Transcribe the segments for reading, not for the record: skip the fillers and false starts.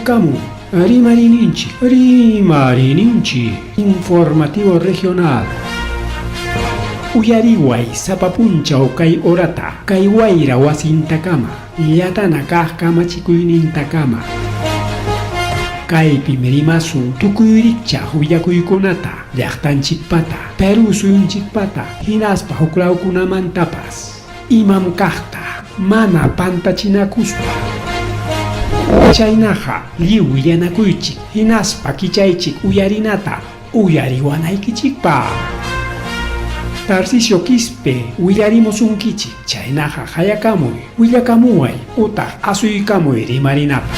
Chayaykamun Rimariyninchik, Rimariyninchik Informativo Regional. Uyariway sapa punchaw kay horata, kay wayra wasintakama, llatana kaq kamachikuynintakama. Kaypim rimasun tukuy rikchaq willakuykunata, llaqtanchikpata, Perú suyunchikpata, hinaspa huklawkunamantapas. Imam kaqta mana pantachinakuspa. Chaynaqa lliw willanakuychik hinaspa kichaychik uyarinata uyariwanaykichikpaq. Tarcisio Quispe willarimusunkichik, chaynaqa qayakamuy, willakamuway utaq asuykamuy rimarinapaq.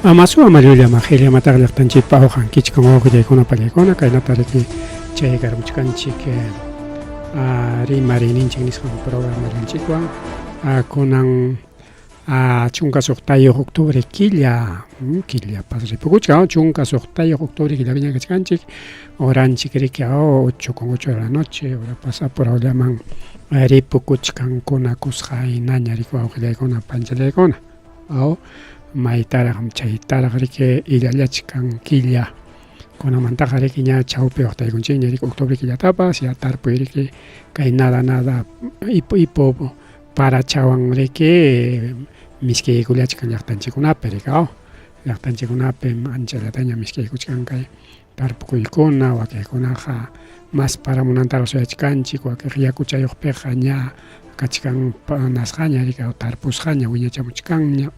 Amasu amallulla majilla mataq llaqtanchikpa uqankichkan wawqillaykuna pallaykuna kaynata riki chay karmuchkanchik rimariyninchik nisqan programallanchikwan kunan 16 octubre killa, killapas ripukuchkan, 16 octubre killapiña kachkanchik, horanchik riki 8 con 8 de la noche, hora pasa apurallaman ripukuchkankuna kusqa hinaña riki wawqillaykuna panchallaykuna, aw maytaraq chaytaraq riki illallachkan killa kunamantaqa riki ña chawpi waqtaykunchikña riki octubre killatapas ya tarpuy riki kay nada nada ipu ipu Parachawan riki miskiykullachkan llaqtanchikkunapi riki aw, llaqtanchikkunapim anchallataña miskiykuchkan kay tarpukuykuna, wakinkunaqa mas paramunantaraq suyachkanchik, wakinqa yakuchayuqpiqa ña kachkan nasqaña riki aw tarpusqaña wiñachamuchkanña.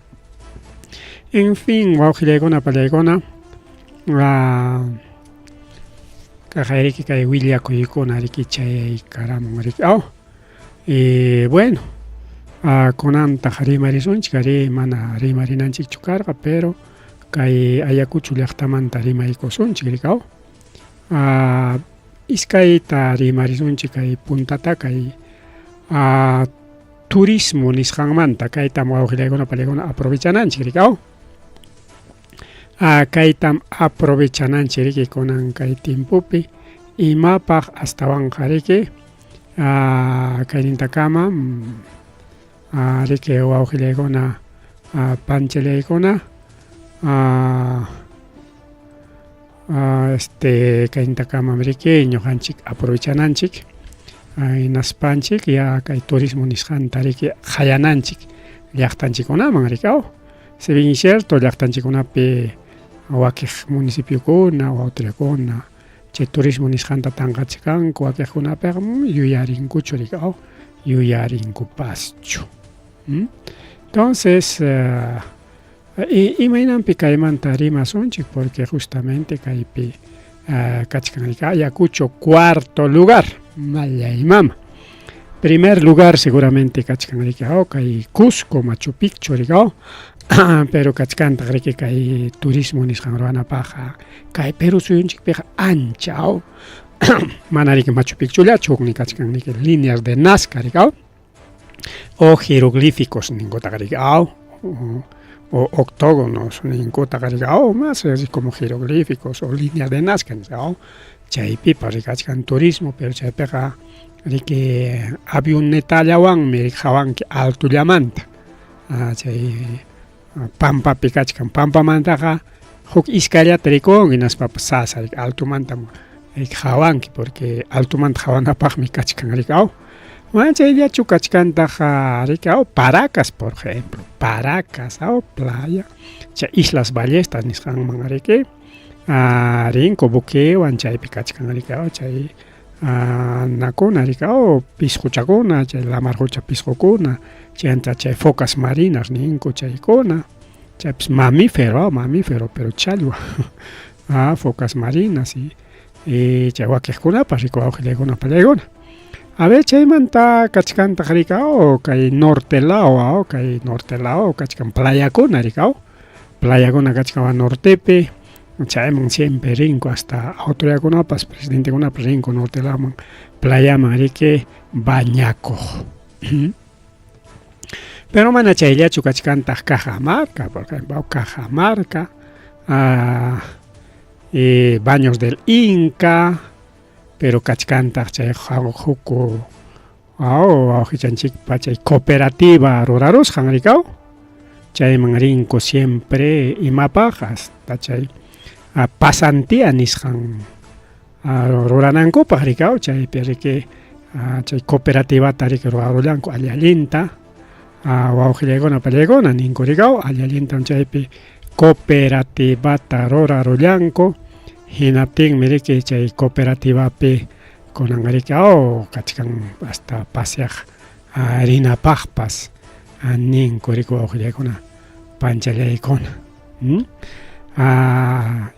En fin, wawqillaykuna pallaykuna kaqay riki kay willakuykuna riki chayaykaramun riki aw. Y bueno, kunantaq rimarisunchik arí mana rimarinanchikchu karqa, pero kay Ayacucho llaqtamanta rimaykusunchik rikaw. Iskayta rimarisunchik kay puntata kay turismo nisqanmanta, kaytam wawqillaykuna pallaykuna aprovechananchik rikaw. Kaytam aprovechananchik riki kunan kay tiempopi imapaq astawanqa riki kaynintakama riki wawqillaykuna panchallaykuna este kaynintakamam riki ñuqanchik aprovechananchik hinaspanchik ya kay turismo nisqanta riki qayananchik llaqtanchikkunaman riki aw si bien es cierto llaqtanchikkunapi wakiq municipiokuna autoridadkuna chay turismo nisqanta tanqachkanku wakiqkunapiqa yuyarinkuchu riki aw yuyarinkupaschu. Entonces imaynanpi kaymanta rimasunchik porque justamente kaypi kachkan riki Ayacucho cuarto lugar mallay mama. Primer lugar seguramente kachkan riki aw kay Cusco Machu Picchu riki aw pero kachkantaq riki kay turismo nisqan ruwanapaqqa kay Perú suyunchikpiqa ancha aw mana riki Machu Picchullachu huknin kachkan riki líneas de Nazca riki aw o jeroglíficos ninkutaq riki aw o octógonos ninkutaq riki aw más como jeroglíficos o líneas de Nazca nisqa aw chaypipas riki kachkan turismo pero chaypiqa riki avionetallawanmi riki qhawanki altollamanta chay pampapi kachkan pampamantaqa huk iskallata rikunki hinaspapas sasa riki altomantam riki qhawanki porque altomanta qhawanapaqmi kachkan riki aw mana chayllachu kachkantaq riki aw Paracas por ejemplo Paracas aw playa chay Islas Ballestas nisqanman riki rinku buquewan chaypi kachkan riki aw chay nakuna riki aw pisquchakuna chay lamar qucha pisqukuna chayanta chay focas marinas ninku chaykuna chaypis mamífero mamífero pero challwa focas marinas y chay wakiqkunapas riki wawqillaykuna pallaykuna a ver chaymanta kachkantaq riki aw kay norte law aw kay norte law kachkan playakuna riki aw playakuna kachkan nortepi chayman siempre rinku hasta autoridadkunapas presidentekunapas rinku norte lawman playaman riki bañakuq. Pero mana chayllachu kachkantaq Cajamarca, por ejemplo, Cajamarca, y Baños del Inca, pero kachkantaq chay huku wawqichanchikpa chay cooperativa rurarusqan rikaw, chayman rinku siempre imapaq hasta chay pasantía nisqan ruranankupaq rikaw, chaypi riki chay cooperativata riki rurarullanku alli allinta, wawqillaykuna pallaykuna ninku rikaw, alli allintam chaypi cooperativata rurarullanku, hinaptinmi riki chay cooperativapi kunan riki kachkan hasta paseaq rinapaqpas ninku riki wawqillaykuna panchallaykuna.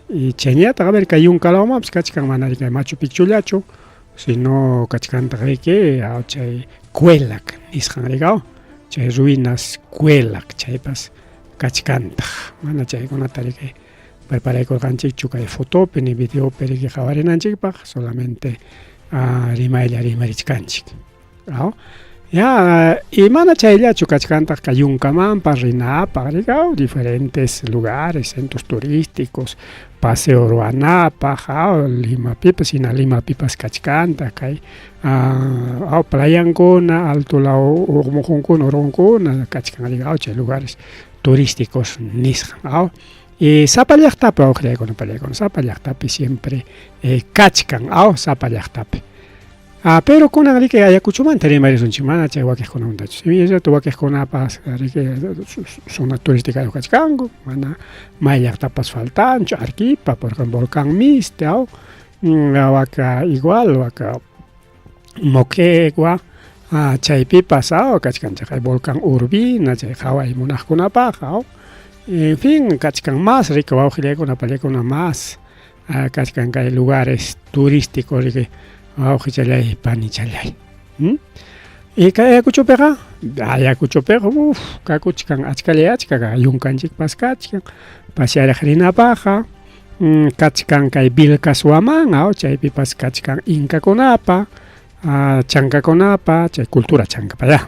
Y chaynallataq a ver kay yunkalawmanpas kachkan mana riki Machu Picchullachu, sino kachkantaq riki chay Kuelak nisqan rikaw, chay ruinas Kuelak chaypas kachkantaq, mana chaykunata riki preparaykurqanchikchu kay fotopi ni videopi riki qhawarinanchikpaq, solamente rimaylla rimarichkanchik. Ya, y mana chayllachu kachkantaq kay yunkamanpas rinapaq rikaw, diferentes lugares, centros turísticos, paseo ruwanapaq, Limapipas, hina Limapipas kachkantaq kay playankuna, alto law urqunkuna, urqunkuna kachkan rikaw chay lugares turísticos nisqan. Y sapa llaqtapi wawqillaykuna pallaykuna, sapa llaqtapi siempre kachkan, sapa llaqtapi. Pero kunan riki Ayacuchomanta rimarisunchik, mana chay wakiqkunamantachu. Si bien es cierto, wakiqkunapas riki zona turística kachkanku, mana may llaqtapas faltanchu, Arequipa, por ejemplo, Volcán Miste, waka igual, waka Moquegua, chaypipas kachkan chay Volcán Urbina, chay qhaway munaqkunapaq, en fin, kachkan más riki wawqillaykuna pallaykuna más kachkan kay lugares turísticos riki wawqichallay panichallay. Y kay Ayacuchopiqa, Ayacuchopiqa kakuchkan achkallay achka yunkanchikpas kachkan, pasearaq rinapaqqa, kachkan kay Vilcashuamán, chaypipas kachkan inkakunapa, chankakunapa, chay cultura chankapa ya,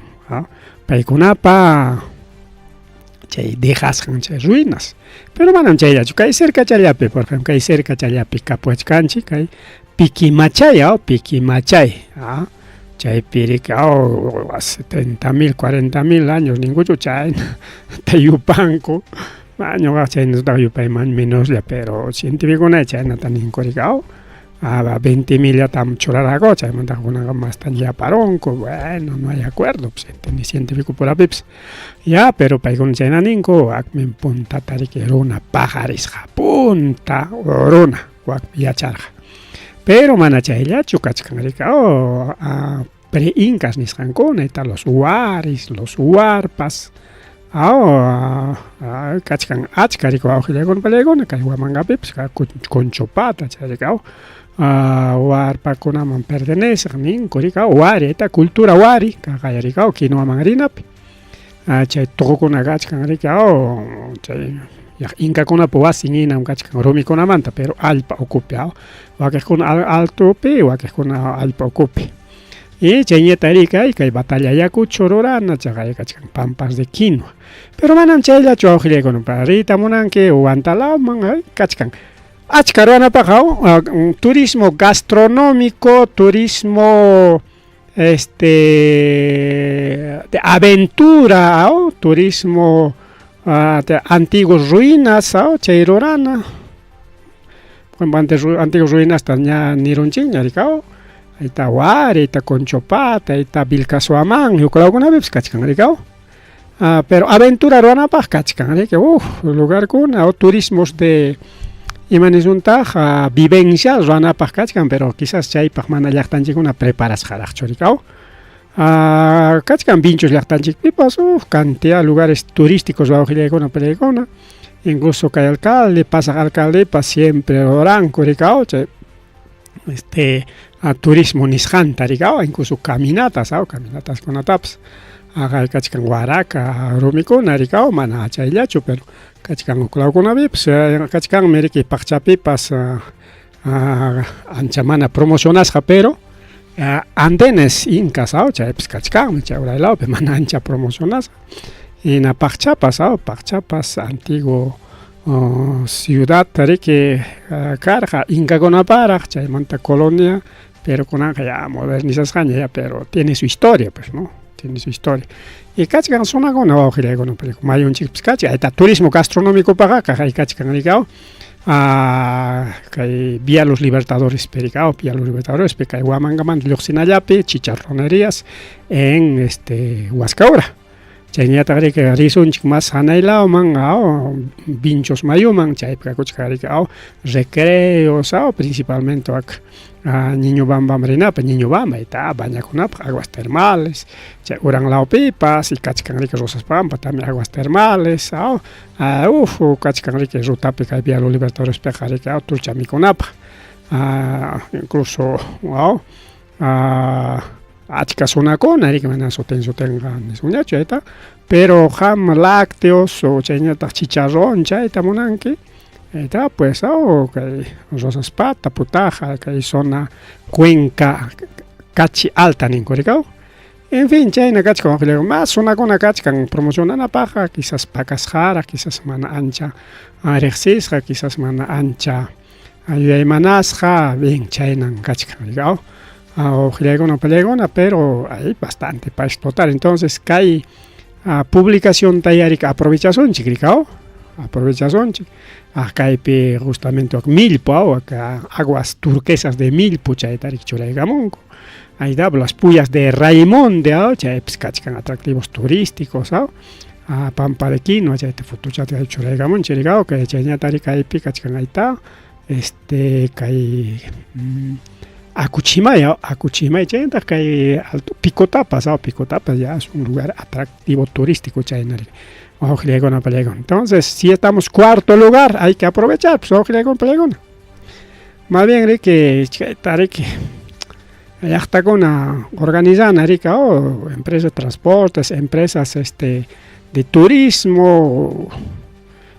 paykunapa chay dejasqan chay ruinas. Pero manam chayllachu, kay cercachallapi, por ejemplo, kay cercachallapi kapuwachkanchik, kay Piquimachay, Piquimachay, chaypi riki 30.000, 40.000 años ninkuchu chayna yupanku, ñuqaqa chaynataqa yupayman menoslla, pero cientificokuna chaynata ninku riki 20.000 llatam churarqaku, chaymantaqa kunanqa masta yaparunku, bueno, no hay acuerdo, pues, ni científico purapipas. Ya, pero paykuna chayna ninku, wakmi puntata riki runa paqarisqa, punta runa wakmi yacharqa. Pero mana chayllachu kachkan riki pre-incas nisqankuna, eta los waris, los huarpas, kachkan achka riki wawqillaykuna pallaykuna kay Huamangapipas Conchopata chay riki warpakunaman perteneceq ninku riki wari, eta cultura wari kaqaya riki kinuwaman rinapi. Chay tuqukuna kachkan riki chay inkakunapa wasin hinam kachkan rumikunamanta, pero allpa ukupi, wakiqkuna altopi, wakiqkuna allpa ukupi. Y chayñata riki kay batalla Ayacucho rurana, chaqay kachkan pampas de quinua. Pero manam chayllachu wawqillaykuna, riyta munanki Huantalawman kachkan. Achka ruwanapaq turismo gastronómico, turismo de aventura, turismo de antiguas ruinas, chay rurana. Antiguas ruinas ña nirunchikña rikaw, ayta Wari, ayta Conchopata, ayta Vilcashuamán, huklawkunapipas kachkan rikaw. Pero aventura ruwanapaq kachkan riki, lugarkuna, turismos de ima nisuntaq vivencial ruwanapaq kachkan, pero quizás chaypaq mana llaqtanchikkuna preparasqaraqchu rikaw. Kachkan Vinchos llaqtanchikpipas, cantidad lugares turísticos wawqillaykuna pallaykuna, incluso kay alcalde, pasaq alcaldepas siempre ruranku rikaw, chay turismo nisqanta rikaw, incluso caminatas, caminataskunatapas aqay kachkan Huaraca rumikuna rikaw, mana chayllachu, pero kachkan huklawkunapipas, kachkanmi riki Paqchapipas, ancha mana promocionasqa, pero Andenes incas aw chaypis kachkanmi chay uraylawpi mana ancha promocionasqa. Hina Paqchapas aw Paqchapas antiguo ciudad riki karqa inkakunaparaq chaymanta colonia pero kunanqa ya modernizasqaña ya pero tiene su historia pues no tiene su historia y kachkan zonakuna wawqillaykuna mayunchikpis kachkan ahí está turismo gastronómicopaqa kaq kachkan riki aw kay Vía Los Libertadores Pericao, Vía Los Libertadores kay Huamangamanta lluqsinallapi chicharronerías en este Huascaura. Chayñataq riki risunchik mas hanay lawman aw Vinchos mayuman chaypi kakuchka riki aw recreos aw principalmente wak Ñiñubambam rinapaq Ñiñubamba ta bañakunapaq aguas termales chay uran lawpipas y kachkan riki Rosas Pampa también aguas termales aw uf kachkan riki rutapi kay Vía Los Libertadorespiqa riki aw trucha mikunapaq incluso aw achka zonakuna riki mana sutin sutinqa nisunñachu chayta pero qam lácteos o chayñataq chicharrón chayta munanki ta pues aw kay Rosas Pata Putaja kay zona Cuenca Cachi Alta ninku riki aw en fin chayna kachkan waqllaqa mas zonakuna kachkan promocionanapaqqa quizás pakasqaraq quizás mana ancha riqsisqa quizás mana ancha yuyaymanasqa bien chaynan kachkan riki aw uqllaykuna pallaykuna pero hay bastante para explotar entonces kay publicacionta ya riki aprovechasunchik riki aw aprovechasunchik kaypi justamente Millpu aw aguas turquesas de Millpu chayta riki churaykamunku ahí da las puyas de Raimonde aw chaypis kachkan atractivos turísticos aw Pampa de Quinoa chayta fotochata churaykamunchik riki aw chayñata riki kaypi kachkan ahí este kay Acuchimay Acuchimay chaynataq kay alto Picotapas aw Picotapas ya es un lugar atractivo turístico chayna riki wawqillaykuna pallaykuna entonces si estamos cuarto lugar hay que aprovechar pues wawqillaykuna pallaykuna más bien riki chayta riki llaqtakuna organizana riki aw empresas de transportes empresas este de turismo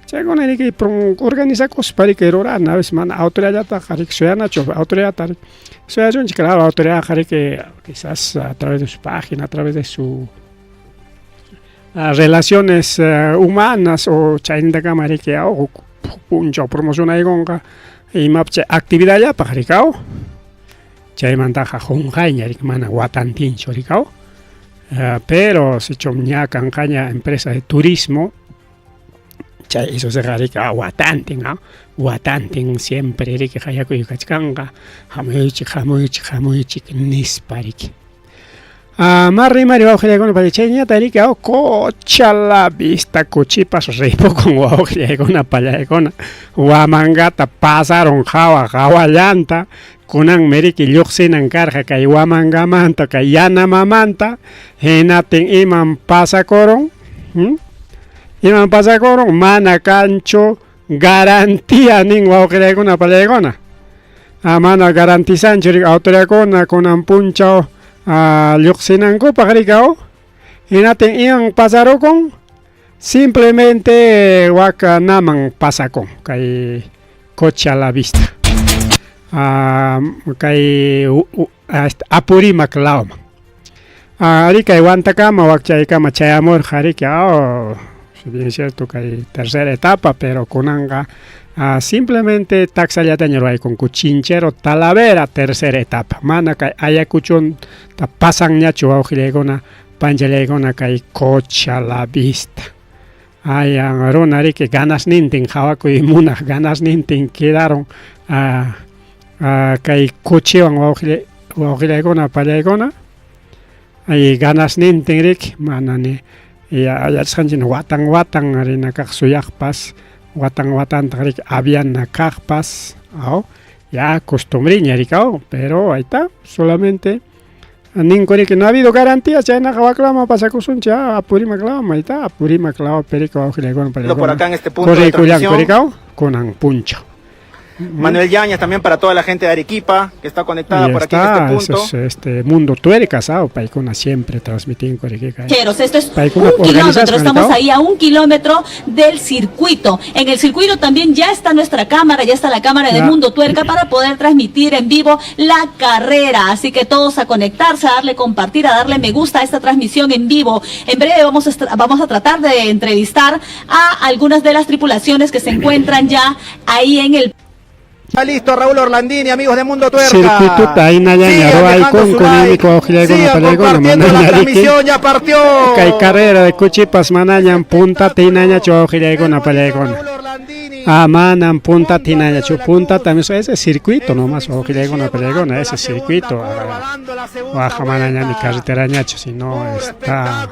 chaykuna riki organizakuspa riki rurana a veces mana autoridadllataqa riki suyanachu autoridadta riki suyasunchik claro autoridadqa riki quizás a través de su página a través de su relaciones humanas o chaynintakama riki huk punchaw promocionaykunqa imapi chay actividadllapaq riki aw chaymantaqa qunqayña riki mana watantinchu riki aw pero sichum ña kanqaña empresa de turismo chay eso siqa riki watantin watantin siempre riki qayakuy kachkanqa hamuychik hamuychik hamuychik nispa riki ma rimari wawqillaykuna pay chayñata riki Cocha la Vista kuchipas ripukun wawqillaykuna pallaykuna Huamangata pasaron hawa hawallanta kunanmi riki lluqsinan karqa kay Huamangamanta kay Yanamamanta hinaptin imam pasakurun imam pasakurun mana kanchu garantía nin wawqillaykuna pallaykuna mana garantizanchu riki autoridadkuna kunan punchaw lluqsinankupaq riki aw hinaptin iman pasarukun simplemente wak naman pasakun kay Cocha la Vista kay Apurímac lawman ari kay Huantakama wak chaykama chayamurqa riki aw si bien cierto kay tercera etapa pero kunanqa simplemente taksallataña ruwaykunku Chinchero Talavera tercera etapa mana kay Ayacuchonta pasanñachu wawqillaykuna panchallaykuna kay Cocha la Vista ayan runa riki ganasnintin qhawakuy munaq ganasnintin quedaron kay cochewan wawqillaykuna pallaykuna y ganasnintin riki mana ni yachasqanchik watan watan rina kaq suyaqpas watan watantaq riki aviana kaqpas aw ya costumbreña riki aw pero ahí está solamente ninku riki no ha habido garantías chaynaqa waklaman pasakusunchik Apurímac lawman ahí está Apurímac lawpi riki wawqillaykuna Por acá en este punto de corriykullanku transmisión. riki aw kunan punchaw. Manuel Yañez también para toda la gente de Arequipa que está conectada Ahí por aquí en está, este punto. eso es, este Mundo Tuercas, ah, paykuna siempre transmitin Cheros, Esto es Paykuna un kilómetro, organizasqan, estamos ¿no? ahí a un kilómetro del circuito. En el circuito también ya está nuestra cámara, ya está la cámara de Ya. Mundo Tuerca para poder transmitir en vivo la carrera. Así que todos a conectarse, a darle compartir, a darle me gusta a esta transmisión en vivo. En breve vamos a tratar de entrevistar a algunas de las tripulaciones que se encuentran ya ahí en el Está listo Raúl Orlandini, amigos de Mundo Tuerca. Circuituta hinallaña Sigan dejando su ruwaykunku like, niymiku wawqillaykuna sigan panaykuna compartiendo la manaña riki transmisión, ya partió. Kay carrera de kuchipas manañam puntata hinañachu wawqillaykuna pallaykuna. Raúl Orlandini. Ah, manam puntata hinañachu puntata ese circuito nomás wawqillaykuna pallaykuna ese circuito. Ah, waqa manañami carreterañachu sino está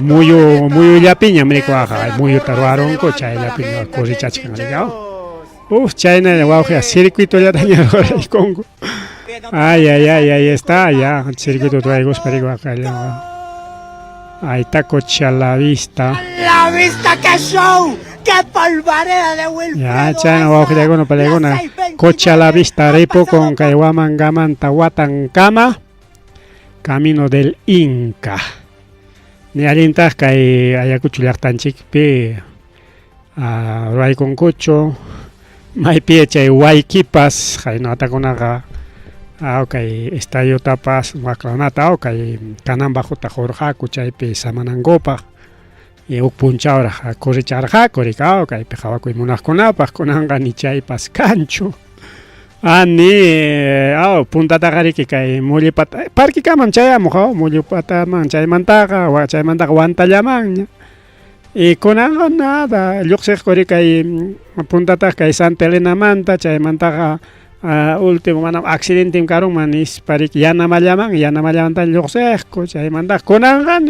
muyu muyullapiñam riki waqa muyuta ruwarunku chayllapiña corrichachkan riki. Uf, chayna wawqi circuitollataña ruraykunku. Ay, ay, ay, ahí está, ya, circuito traigo, riki waqa. Ahí está Cocha la vista. ¡La vista, qué show! ¡Qué polvareda de Wilfredo! Ya, chayna wawqillaykuna pallaykuna Cocha la vista ripukun kay Huamangamanta Watankama, camino del Inca. Ni allintaq kay Ayacucho llaqtanchikpi ruwaykunkuchu maypi chay Huayquipas haynatakunaqa kay estadiotapas waqlanata kay Kanan Bajota qurqaku chaypi samanankupaq y huk punchawraq corricharqaku riki kaypi qhawakuy munaqkunapaq kunanqa ni chaypas kanchu. Ni puntataqa riki kay Mullipata parquekamam chayamuq Mullipataman chaymantaqa chaymantaqa Huantallamanña y kunanqa nada lluqsiqku riki kay puntataq kay Santa Elenamanta chaymantaqa último manam accidentem karunman nispa riki Yanamallaman Yanamallamanta lluqsiqku chaymantaqa kunanqa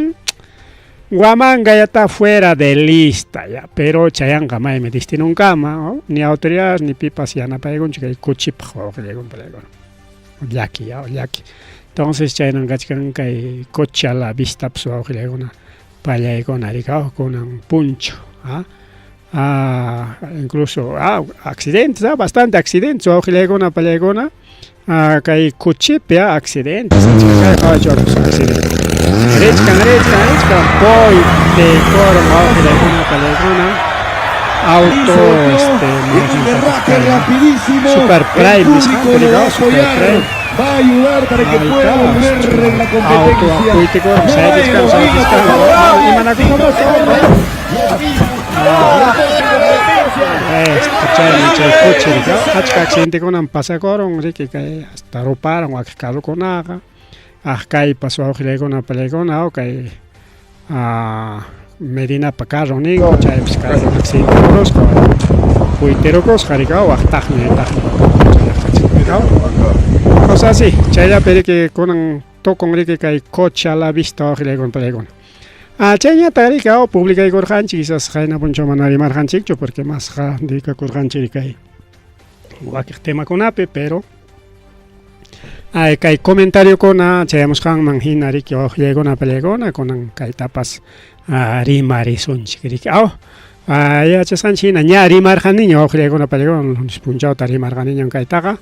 Huamanga ya está fuera de lista ya, pero chayanqa maymi destinunkama, ni autoridades ni pipas yanapaykunchu kay kuchipaq wawqillaykuna llaki ya, llaki. Entonces chaynan kachkan kay Cocha la Vista wawqillaykuna pallaykuna riki kunan punchaw incluso accidentes, bastante accidentes wawqillaykuna pallaykuna kay kuchipi accidentes accidentes. Richkan, richkan, richkan, poytiykurun wawqillaykuna pallaykuna auto rapidísimo. Super El Prime público nisqa, lo va a Super apoyar, Prime. va a ayudar para que Ahí pueda está. volver en la Auto competencia. apuytikurun, No hay sayachkan, domingo sayachkan, favorable. imanakunapas. Chaymi chay kuchi riki achka accidentekunam pasakurun riki kay hasta ruparon wakin carrokunaqa kaypas wawqillaykuna pallaykuna kay Medinapa carron ninku chaypis kay accidentekurusqa puytirukusqa riki waqtaqmi taqmi cosas así chayllapi riki kunan tukun riki kay Cocha la Vista wawqillaykuna pallaykuna. Chayñata riki publicaykurqanchik quizás qayna punchaw mana rimarqanchikchu porque masqa dedicakurqanchik kay wakiq temakunapi, pero kay comentariokuna chayamusqanman hina riki wawqillaykuna pallaykuna kunan kaytapas rimarisunchik riki yachasqanchik hina ña rimarqaniña wawqillaykuna pallaykuna lunes punchawta rimarqaniña kaytaqa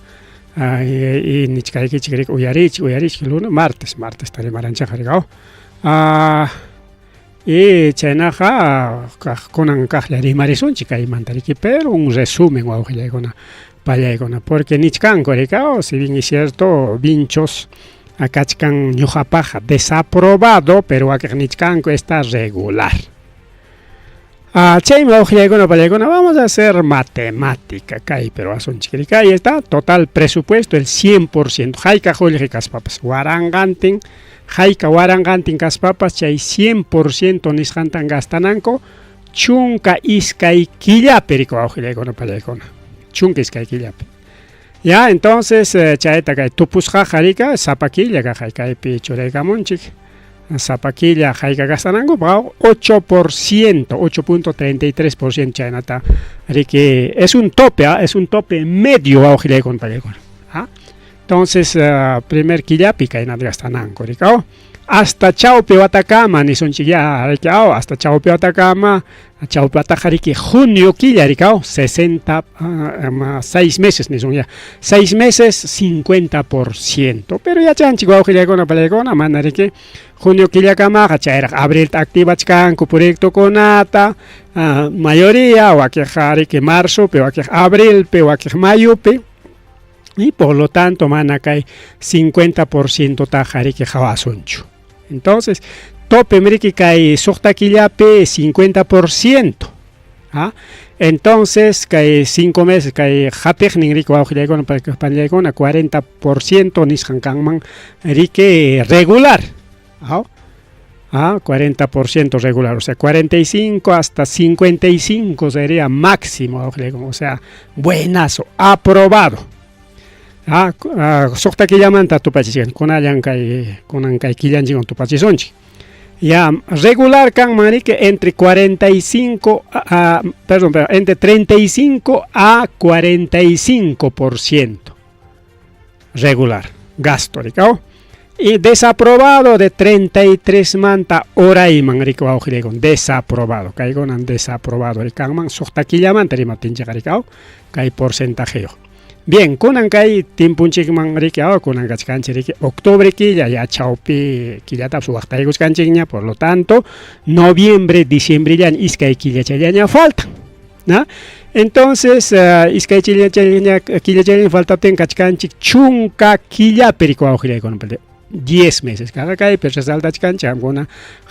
y nichkaykichik riki uyarichik uyarichik lunes martes martesta rimaranchikqa riki y chaynaqa kunan kaqlla rimarisunchik kaymanta riki, pero un resumen wawqillaykuna pallaykuna porque nichkanku riki si bien es cierto Vinchos kachkan ñuqapaqqa desaprobado, pero wakiq nichkanku está regular. Chaymi wawqillaykuna pallaykuna vamos a hacer matemática kay pero asunchik riki ahí está total presupuesto el 100% hayka qullqi kaspapas waranqantin hayka waranqantin kaspapas chay 100% nisqantan gastananku 12 killapi riki wawqillaykuna pallaykuna 12 killapi. Ya, entonces chayta kay tupusqaqa rika sapa killa kaq kaypi churaykamunchik sapa killa hayka gastanankupaq 8%, 8.33% chaynata riki es un tope, es un tope medio wawqillaykuna pallaykuna. Entonces primer killapi kaynata gastananku riki. Hasta chawpi watakama nisunchik ya riki aw hasta chawpi watakama chawpi wataqa riki junio killa riki aw 60 6 meses nisun ya 6 meses 50%. Pero yachanchik wawqillaykuna palaykuna mana riki junio killakamaqa chayraq abrilta activachkanku proyectokunata mayoría wakiqqa riki marzopi wakiq abrilpi wakiq mayopi. Y por lo tanto mana kay 50% taqa riki qawasunchu. Entonces, topem riki kay suqta killapi 50%. ¿Ah? Entonces, kay 5 meses, kay qatiqnin riki wawqillaykuna panillaykuna 40% nisqan kanman riki regular. ¿Ah? ¿Ah? 40% regular, o sea, 45 hasta 55 sería máximo, o sea, buenazo, aprobado. Ah, suqta killamanta tupachichkan, kunallan kay kunan kay killanchikwan tupachisunchik. Ya, regular kanman riki entre 45 a, perdón, perdón, entre 35 a 45% regular gasto, riki. Y desaprobado de 33 manta urayman riki wawqillaykuna desaprobado kaykunan desaprobado kanman suqta killamanta rimaptinchikqa riki kay porcentajeyoq. Bien, kunan kay timpunchikman riki kunan kachkanchik riki octubre killa ya chawpi killatapas waqtaykuchkanchikña, por lo tanto, noviembre, diciembre iskay killachallaña faltan. ¿No? Entonces, iskay killachallaña killachallaña faltaptin kachkanchik chunka killapi riki wawqillaykuna 10 meses kaqa kaypi resaltachkanchik qamkuna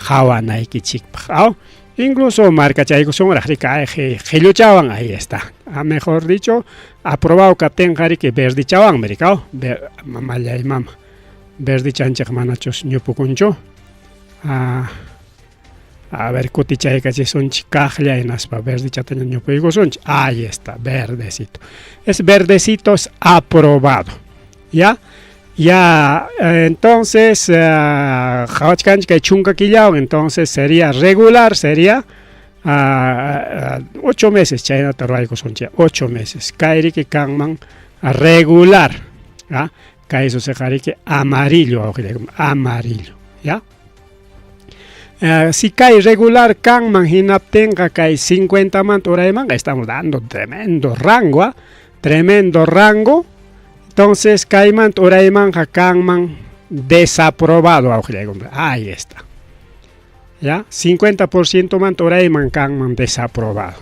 qawanaykichikpaq. Aw incluso marcachaykusunraq riki ay qilluchawan ahí está. Ah, mejor dicho, aprobado kaptinqa riki verdichawanmi riki aw mamallay mama verdichanchik manachus ñupukunchu. Ah, a ver kutichaykachisunchik kaqlla hinaspa verdichataña ñupuykusunchik. Ahí está, verdecito. Es verdecito es aprobado. ¿Ya? Ya, entonces, qhawachkanchik kay chunka killawan, entonces sería regular, sería 8 meses, chaynata ruwaykusunchik, 8 meses. Kay riki kanman regular, ¿ah? Kay susiqa riki amarillo, amarillo, ¿ya? Si kay regular kanman hinaptinqa kay 50 manta uraymanqa estamos dando tremendo rango, ¿ah? Tremendo rango. Entonces, kaymanta uraymanqa kanman desaprobado, ahí está. ¿Ya? 50% manta urayman kanman desaprobado.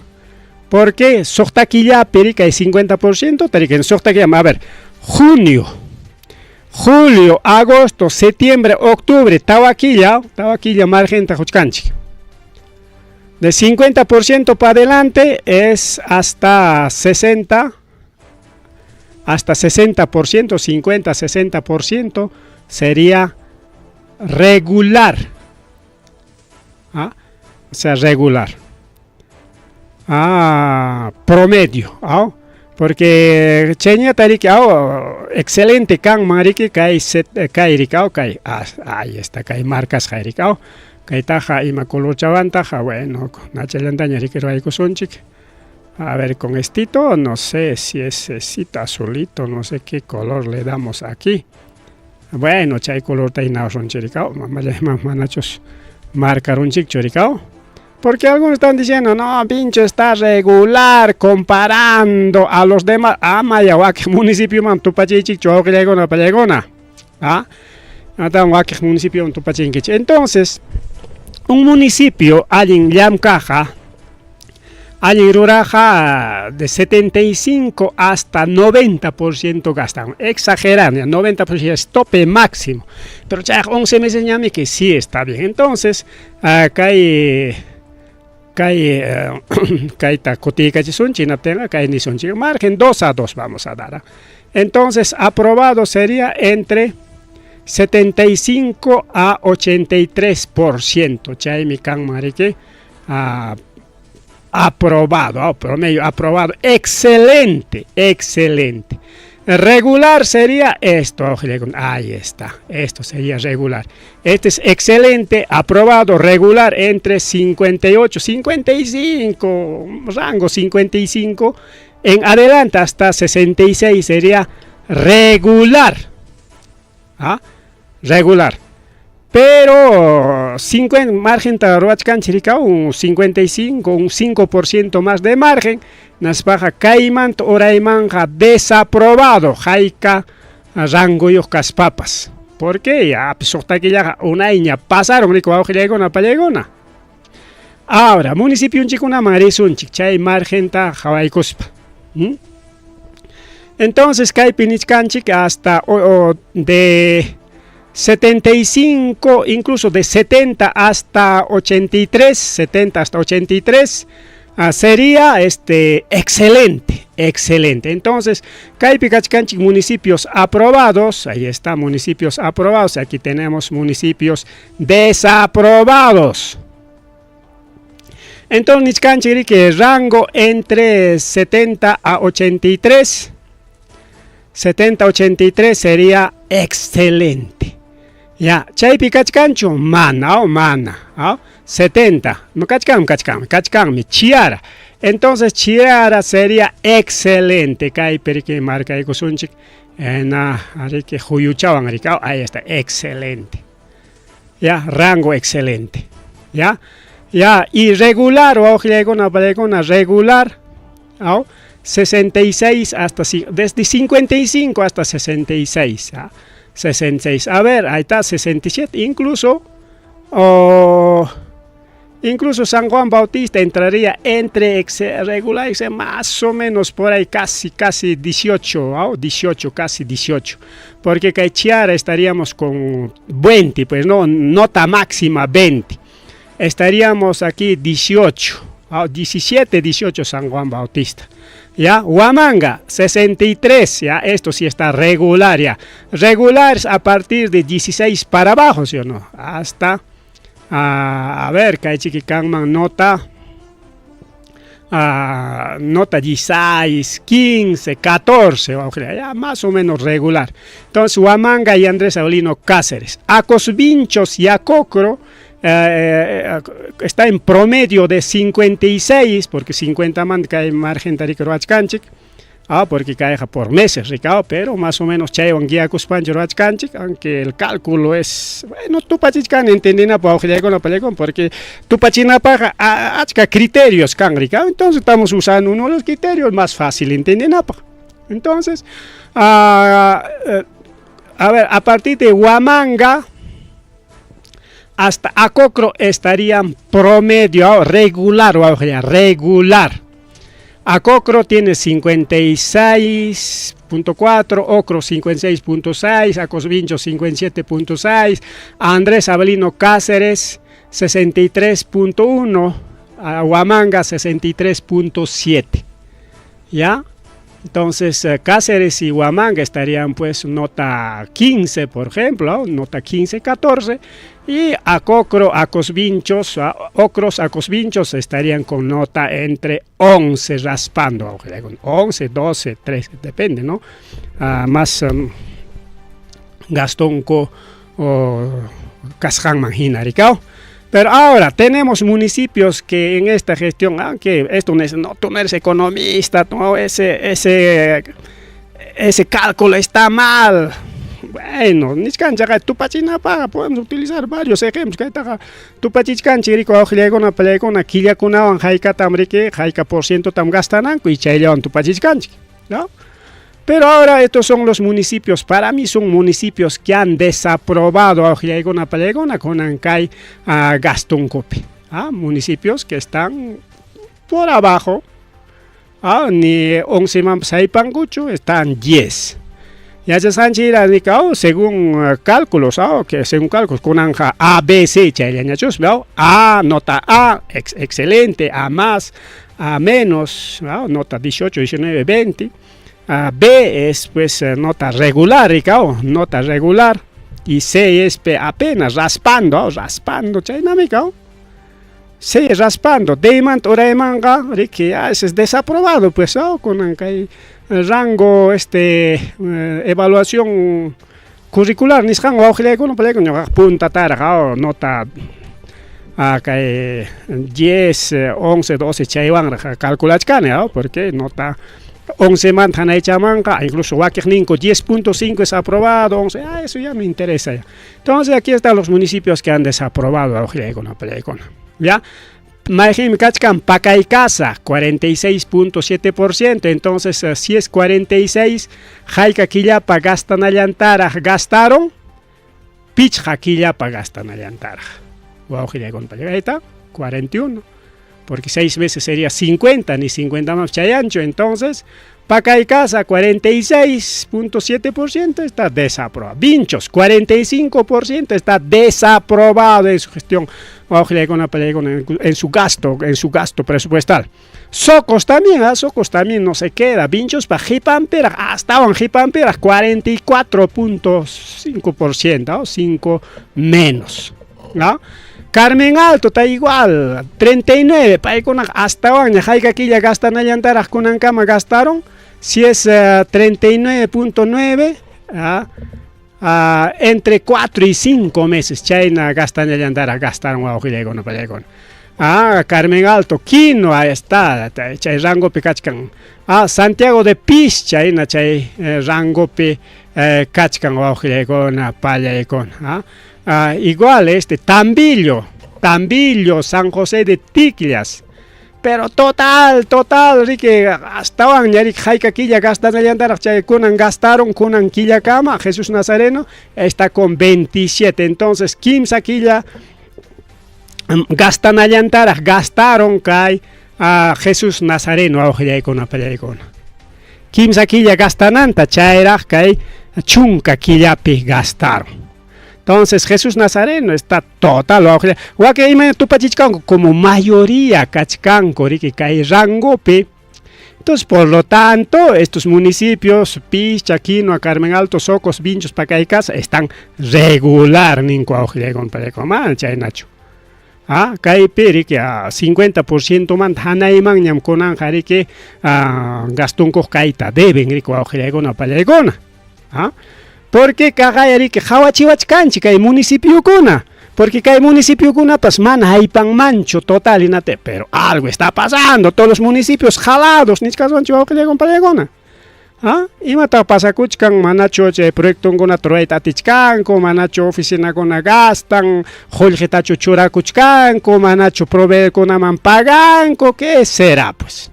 ¿Por qué? Suqta killapi kay 50% tarikin suqta killa, a ver, junio, julio, agosto, septiembre, octubre, tawa killa, tawa killa margenta quchkanchik. De 50% para adelante es hasta 60, hasta 60%, 50, 60% sería regular. ¿Ah? O sea, regular. Ah, promedio. ¿Ah? Porque cheña tariki ah, excelente kanman riki kay set kay rikao kay ah, ahí está kay marcas rikao kay taja ima color chavantaja bueno nachallantaña riki ruwaykusunchik. A ver, con estito, no sé si es esito azulito, no sé qué color le damos aquí. Bueno, chay color taynawsunchik rikao, manachus marcarunchikchu rikao. Porque algunos están diciendo, no, Vincho está regular comparando a los demás. Ah, maya, wakiq municipio man tupachiychikchu wawqillaykuna pallaykuna. Ah, atan wakiq municipio man tupachinkichik. Entonces, un municipio allin llamkaqqa, allin ruraqqa de 75 hasta 90% gastan. Exagerando, 90% es tope máximo. Pero ya 11 meses ñami que sí está bien. Entonces, kay kay kayta kutiykachisunchik hinaptinqa kay nisunchik margen 2 a 2 vamos a dar. Entonces, aprobado sería entre 75 a 83%. Chaymi kanman riki aprobado, promedio aprobado. Excelente, excelente. Regular sería esto, ahí está, esto sería regular. Este es excelente, aprobado, regular entre 58, 55, rango 55, en adelante hasta 66 sería regular. ¿Ah? Regular. Pero 50 margenta ruwachkanchik rika un 55, un 5% más de margen, naspaqa kaymanta uraymanqa desaprobado hayka rangoyuq kaspapas. Porque ya suqta killaqa unayña pasaron rika wawqillaykuna pallaykuna. Ahora, municipionchikkunaman risunchik chay margenta qhawaykuspa. Entonces, kaypi nichkanchik hasta de 75, incluso de 70 hasta 83, 70 hasta 83, sería excelente, excelente. Entonces, kaypi kachkanchik municipios aprobados, ahí está, municipios aprobados, aquí tenemos municipios desaprobados. Entonces, nichkanchik que rango entre 70 a 83, 70 a 83 sería excelente. Ya, chaypi kachkanchu mana, oh, mana, oh, 70, no kachkan, kachkan, kachkanmi, Chiara. Entonces Chiara sería excelente. Kaypi riki markaykusunchik, na, riki huyuchawan riki, oh, ahí está, excelente. Ya, rango excelente. Ya, ya, y regular, wawqillaykuna, pallaykuna, regular, oh, 66 hasta, desde 55 hasta 66, ¿ah? 66, a ver, ahí está, 67, incluso, oh, incluso San Juan Bautista entraría entre regular, más o menos por ahí, casi, casi 18, ¿oh? 18, casi 18, porque kay Chiara estaríamos con 20, pues no, nota máxima 20, estaríamos aquí 18, ¿oh? 17, 18 San Juan Bautista. Ya, Huamanga, 63, ya, esto sí está regular, ya. Regular es a partir de 16 para abajo, ¿sí o no? Hasta, a ver, kaychiki kanman nota, nota 16, 15, 14, o sea, ya más o menos regular. Entonces, Huamanga y Andrés Avelino Cáceres. Acosvinchos y Acocro, está en promedio de 56, porque 50 man cae margen riki ruwachkanchik, porque cae por meses, Ricardo, pero más o menos chaywan guiakuspanchik ruwachkanchik, aunque el cálculo es, bueno, tupachichkan entendinapaq wawqillaykuna pallaykuna, porque tupachinapaqqa achka criterios kan, Ricardo, entonces estamos usando uno de los criterios más fácil entendinapaq. Entonces, a ver, a partir de Huamanga hasta Acocro estarían promedio, regular, o regular. Acocro tiene 56.4, Ocro 56.6, Acosvincho 57.6, Andrés Avelino Cáceres 63.1, Huamanga 63.7. ¿Ya? Entonces, Cáceres y Huamanga estarían pues nota 15, por ejemplo, nota 15, 14, y Acocro, Acosvinchos, Ocros, Acosvinchos estarían con nota entre 11 raspando, 11, 12, 13, depende, ¿no? Más gastonku o kasqanman hina, rikao. Pero ahora tenemos municipios que en esta gestión, aunque esto no es, no, tú no eres economista, no, ese cálculo está mal. Bueno, nichkanchikqa tupachinapaq podemos utilizar varios ejemplos. Kaytaqa tupachichkanchik riki wawqillaykuna pallaykuna killakunawan haykatam riki, hayka por cientotam gastananku y chayllawan tupachichkanchik, ¿no? Pero ahora estos son los municipios, para mí son municipios que han desaprobado wawqillaykuna pallaykuna kunan kay gastonkupi. Municipios que están por abajo, ni 11 manpas haypankuchu, están 10. Yachasqanchik rikao según cálculos, que según cálculos, kunanja A, B, C, chayllañachus, ¿no? A, nota A, excelente, A más, A menos, ¿no? Nota 18, 19, 20. A B es pues nota regular, rikao, nota regular. Y C es apenas raspando, ¿no? Raspando, chaynami, C raspando, D manta uraymanqa, riki, ese es desaprobado, pues, ¿no? Kunan kay rango, evaluación curricular nisqan wawqillaykuna pallaykuna ñuqaqa puntataraq, nota kay 10, 11, 12 chaywanraq calculachkani, ¿no? Porque nota 11 manta hanaychamanqa, incluso wakiqninku 10.5 es aprobado, 11, ah, eso ya me interesa ya. Entonces aquí están los municipios que han desaprobado wawqillaykuna pallaykuna, ya. Mayqinmi kachkan Pacaycasa, 46.7%, entonces si es 46, hayka killapa gastanallantaraq gastaron, pichqa killapa gastanallantaraq. Wawqillaykuna pallaykuna, ahí está, 41, porque 6 meses sería 50, ni 50 más chayancho, entonces Pacaycasa 46.7% está desaprobado. Vinchos 45% está desaprobado en su gestión, en su gasto, en su gasto presupuestal. Socos también, ¿ah? Socos también no se queda. Vinchos pa Jipampera, hasta en Jipampera 44.5%, ¿no? 5 menos, ¿no? Carmen Alto está igual, 39, paykuna hasta hayka killa gastanallantaraq kunankama gastaron, si es 39.9, entre 4 y 5 meses chayna gastanallantaraq gastaron wawqillaykuna pallaykuna. Ah, Carmen Alto, Quino, ahí está, chay rangopi kachkan. Ah, Santiago de Pischa, chayna chay rangopi kachkan wawqillaykuna pallaykuna. Ah, igual este Tambillo, Tambillo, San José de Ticllas. Pero total, total, riki, astawan ña riki hayka killa gastanallantaraq chay kunan gastaron, kunan killakama, Jesús Nazareno está con 27, entonces kimsa killa gastanallantaraq gastaron kay Jesús Nazareno wawqillaykuna pallaykuna. Kimsa killa gastananta chayraq kay chunka killapi gastaron. Entonces Jesús Nazareno está total wakin ima tupachichkanku como mayoría kachkanku riki kay rangopi. Entonces, por lo tanto, estos municipios, Pischa, Quinoa, Carmen Alto, Socos, Vinchos, Pacaycasa, están regular ninku wawqillaykuna pallaykuna, chaynachu. Ah, kaypi riki 50% manta hanaymanñam kunanqa riki gastunkuq kayta deben riki wawqillaykuna pallaykuna. Ah, porque kaqaya riki qawachiwachkanchik kay municipiokuna, porque kay municipiokunapas mana haypanmanchu total hinate, pero algo está pasando, todos los municipios jalados nichkaswanchik wawqillaykuna pallaykuna. Ah, imataq pasakuchkan, manachu chay proyectokunata rurayta atichkanku, manachu oficinakuna gastan, qullqitachu churakuchkanku, manachu proveedorkunaman paganku, ¿qué será pues?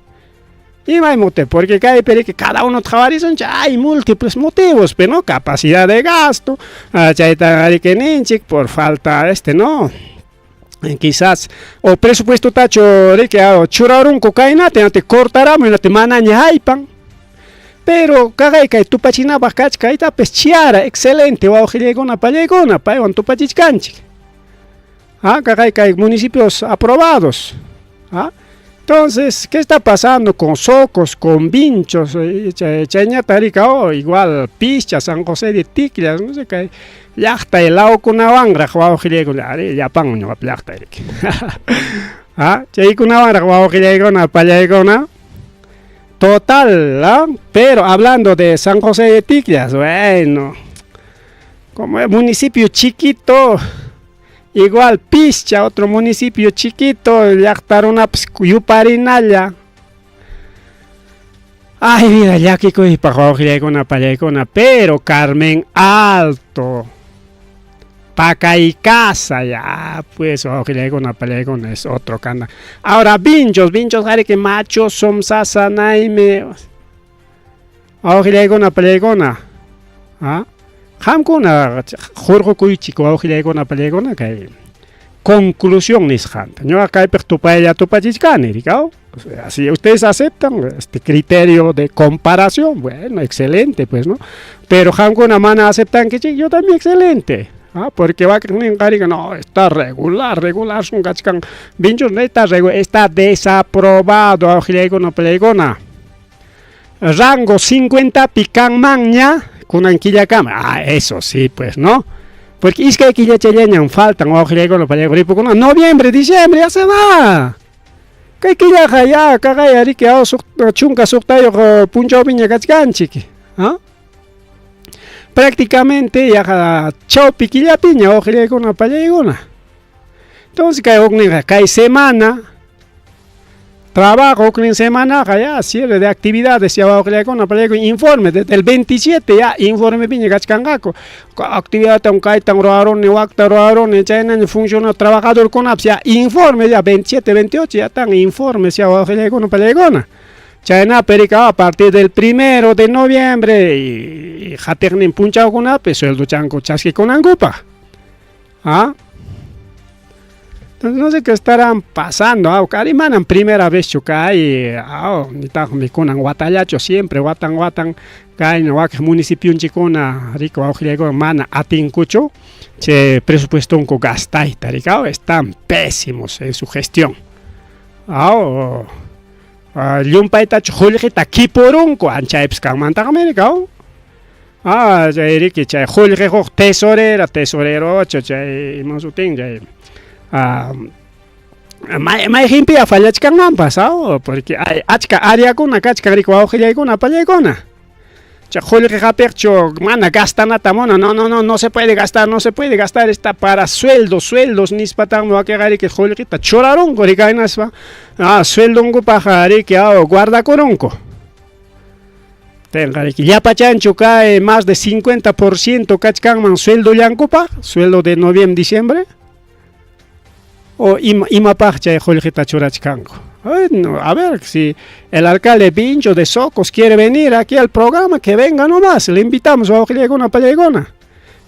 Imay motivo, porque kaypi riki cada uno qhawarisunchik, hay múltiples motivos, pero no capacidad de gasto, chayta riki ninchik por falta este, no, quizás o presupuesto tachu riki churarunku kaynata, hinate cortaramun, hinate manaña haypan. Pero kaqay kay tupachinapaq kachka kaytapis chiara, excelente wawqillaykuna pallaykuna, paywan tupachichkanchik. Ah, kaqay kay municipios aprobados. Ah, entonces, ¿qué está pasando con Socos, con Vinchos? Chayñata rika, oh, igual Pischa, San José de Ticllas, no sé qué. Llaqta lawkunawanraq wawqillaykuna, ari llapan ñuqap llaqta riki. Ah, chaykunawanraq wawqillaykuna pallaykuna. Total, ¿ah? Pero hablando de San José de Ticllas, bueno, como es municipio chiquito, igual Pischa, otro municipio chiquito, llaqta runapas yuparinalla. Ay, vida, llakikuypaq wawqillaykuna pallaykuna, pero Carmen Alto, Pacaycasa, ya, pues, wawqillaykuna pallaykuna, es otro canal. Ahora, Vinchos, Vinchos, que macho, somsasa, naime. Wawqillaykuna pallaykuna, ¿ah? Qamkuna hurqukuychik wawqillaykuna pallaykuna kay conclusión nisqanta. Ñuqa kaypiq tupaylla tupachichkani, rikaw. O sea, si ustedes aceptan este criterio de comparación, bueno, excelente, pues, ¿no? Pero qamkuna mana aceptankichik, yo también excelente. Ah, porque va a no, está regular, regular, son kachkan, Vinchos no está regular, está desaprobado, wawqillaykuna pallaykuna. Rango 50 pikanmanña, kunan killakama. Ah, eso sí, pues, ¿no? Porque iskay killachallañam faltan wawqillaykuna pallaykuna, noviembre, diciembre, ya se va. Kay killaqa ya, kaqaya riki, chunka suqtayuq punchawpiña kachkanchik. ¿Ah? Prácticamente yaqa chawpi killapiña wawqillaykuna pallaykuna. Entonces kay hukninqa kay semana. Trabajo huknin semanaqa ya cierre de actividades ya wawqillaykuna pallaykuna informe desde el 27 ya informepiña kachkanqaku. Actividadtam kaytam ruwaruni wakta ruwaruni chaynaña funcionario trabajadorkunapas ya informe ya 27, 28 ya están informes ya wawqillaykuna pallaykuna. Chaynapi rika a partir del primero de noviembre y qatiqnin punchawkunapi sueldochanku chaskikunankupaq. ¿Ah? Entonces no sé qué estarán pasando, ah, cari manam primera vez chu kay, ah, nitaqmi kunan watallachu siempre watan watan kay wakiq municipionchikuna riku wawqillaykuna mana atinkuchu chay presupuestonku gastayta rikaw están pésimos en su gestión. Ah, llumpaytachu qullqita kipurunku anchaypas kanmantaqmi rikaw. Ah, chay riki chay qullqi huk tesorera, tesorerocho chay ima sutin chay ah, mayqinpiya fallachkanmanpas, ah, porque hay achka áreakuna kachkan riki wawqillaykuna pallaykuna. Chay qullqi hapiqchu mana gastanata muna, no, no, no, no se puede gastar, no se puede gastar, está para sueldos, sueldos nispataqmi wakinqa riki qullqita churarunku riki hinaspa, ah, sueldonkupaq riki ah, guardakurunku. Tenqa riki llapachanchu kay más de 50% kachkanman sueldollankupaq, sueldo de noviembre, diciembre. O ima, imapaq chay qullqita churachkanku. Bueno, a ver, si el alcalde Vincho de Socos quiere venir aquí al programa, que venga nomás, le invitamos wawqillaykuna pallaykuna.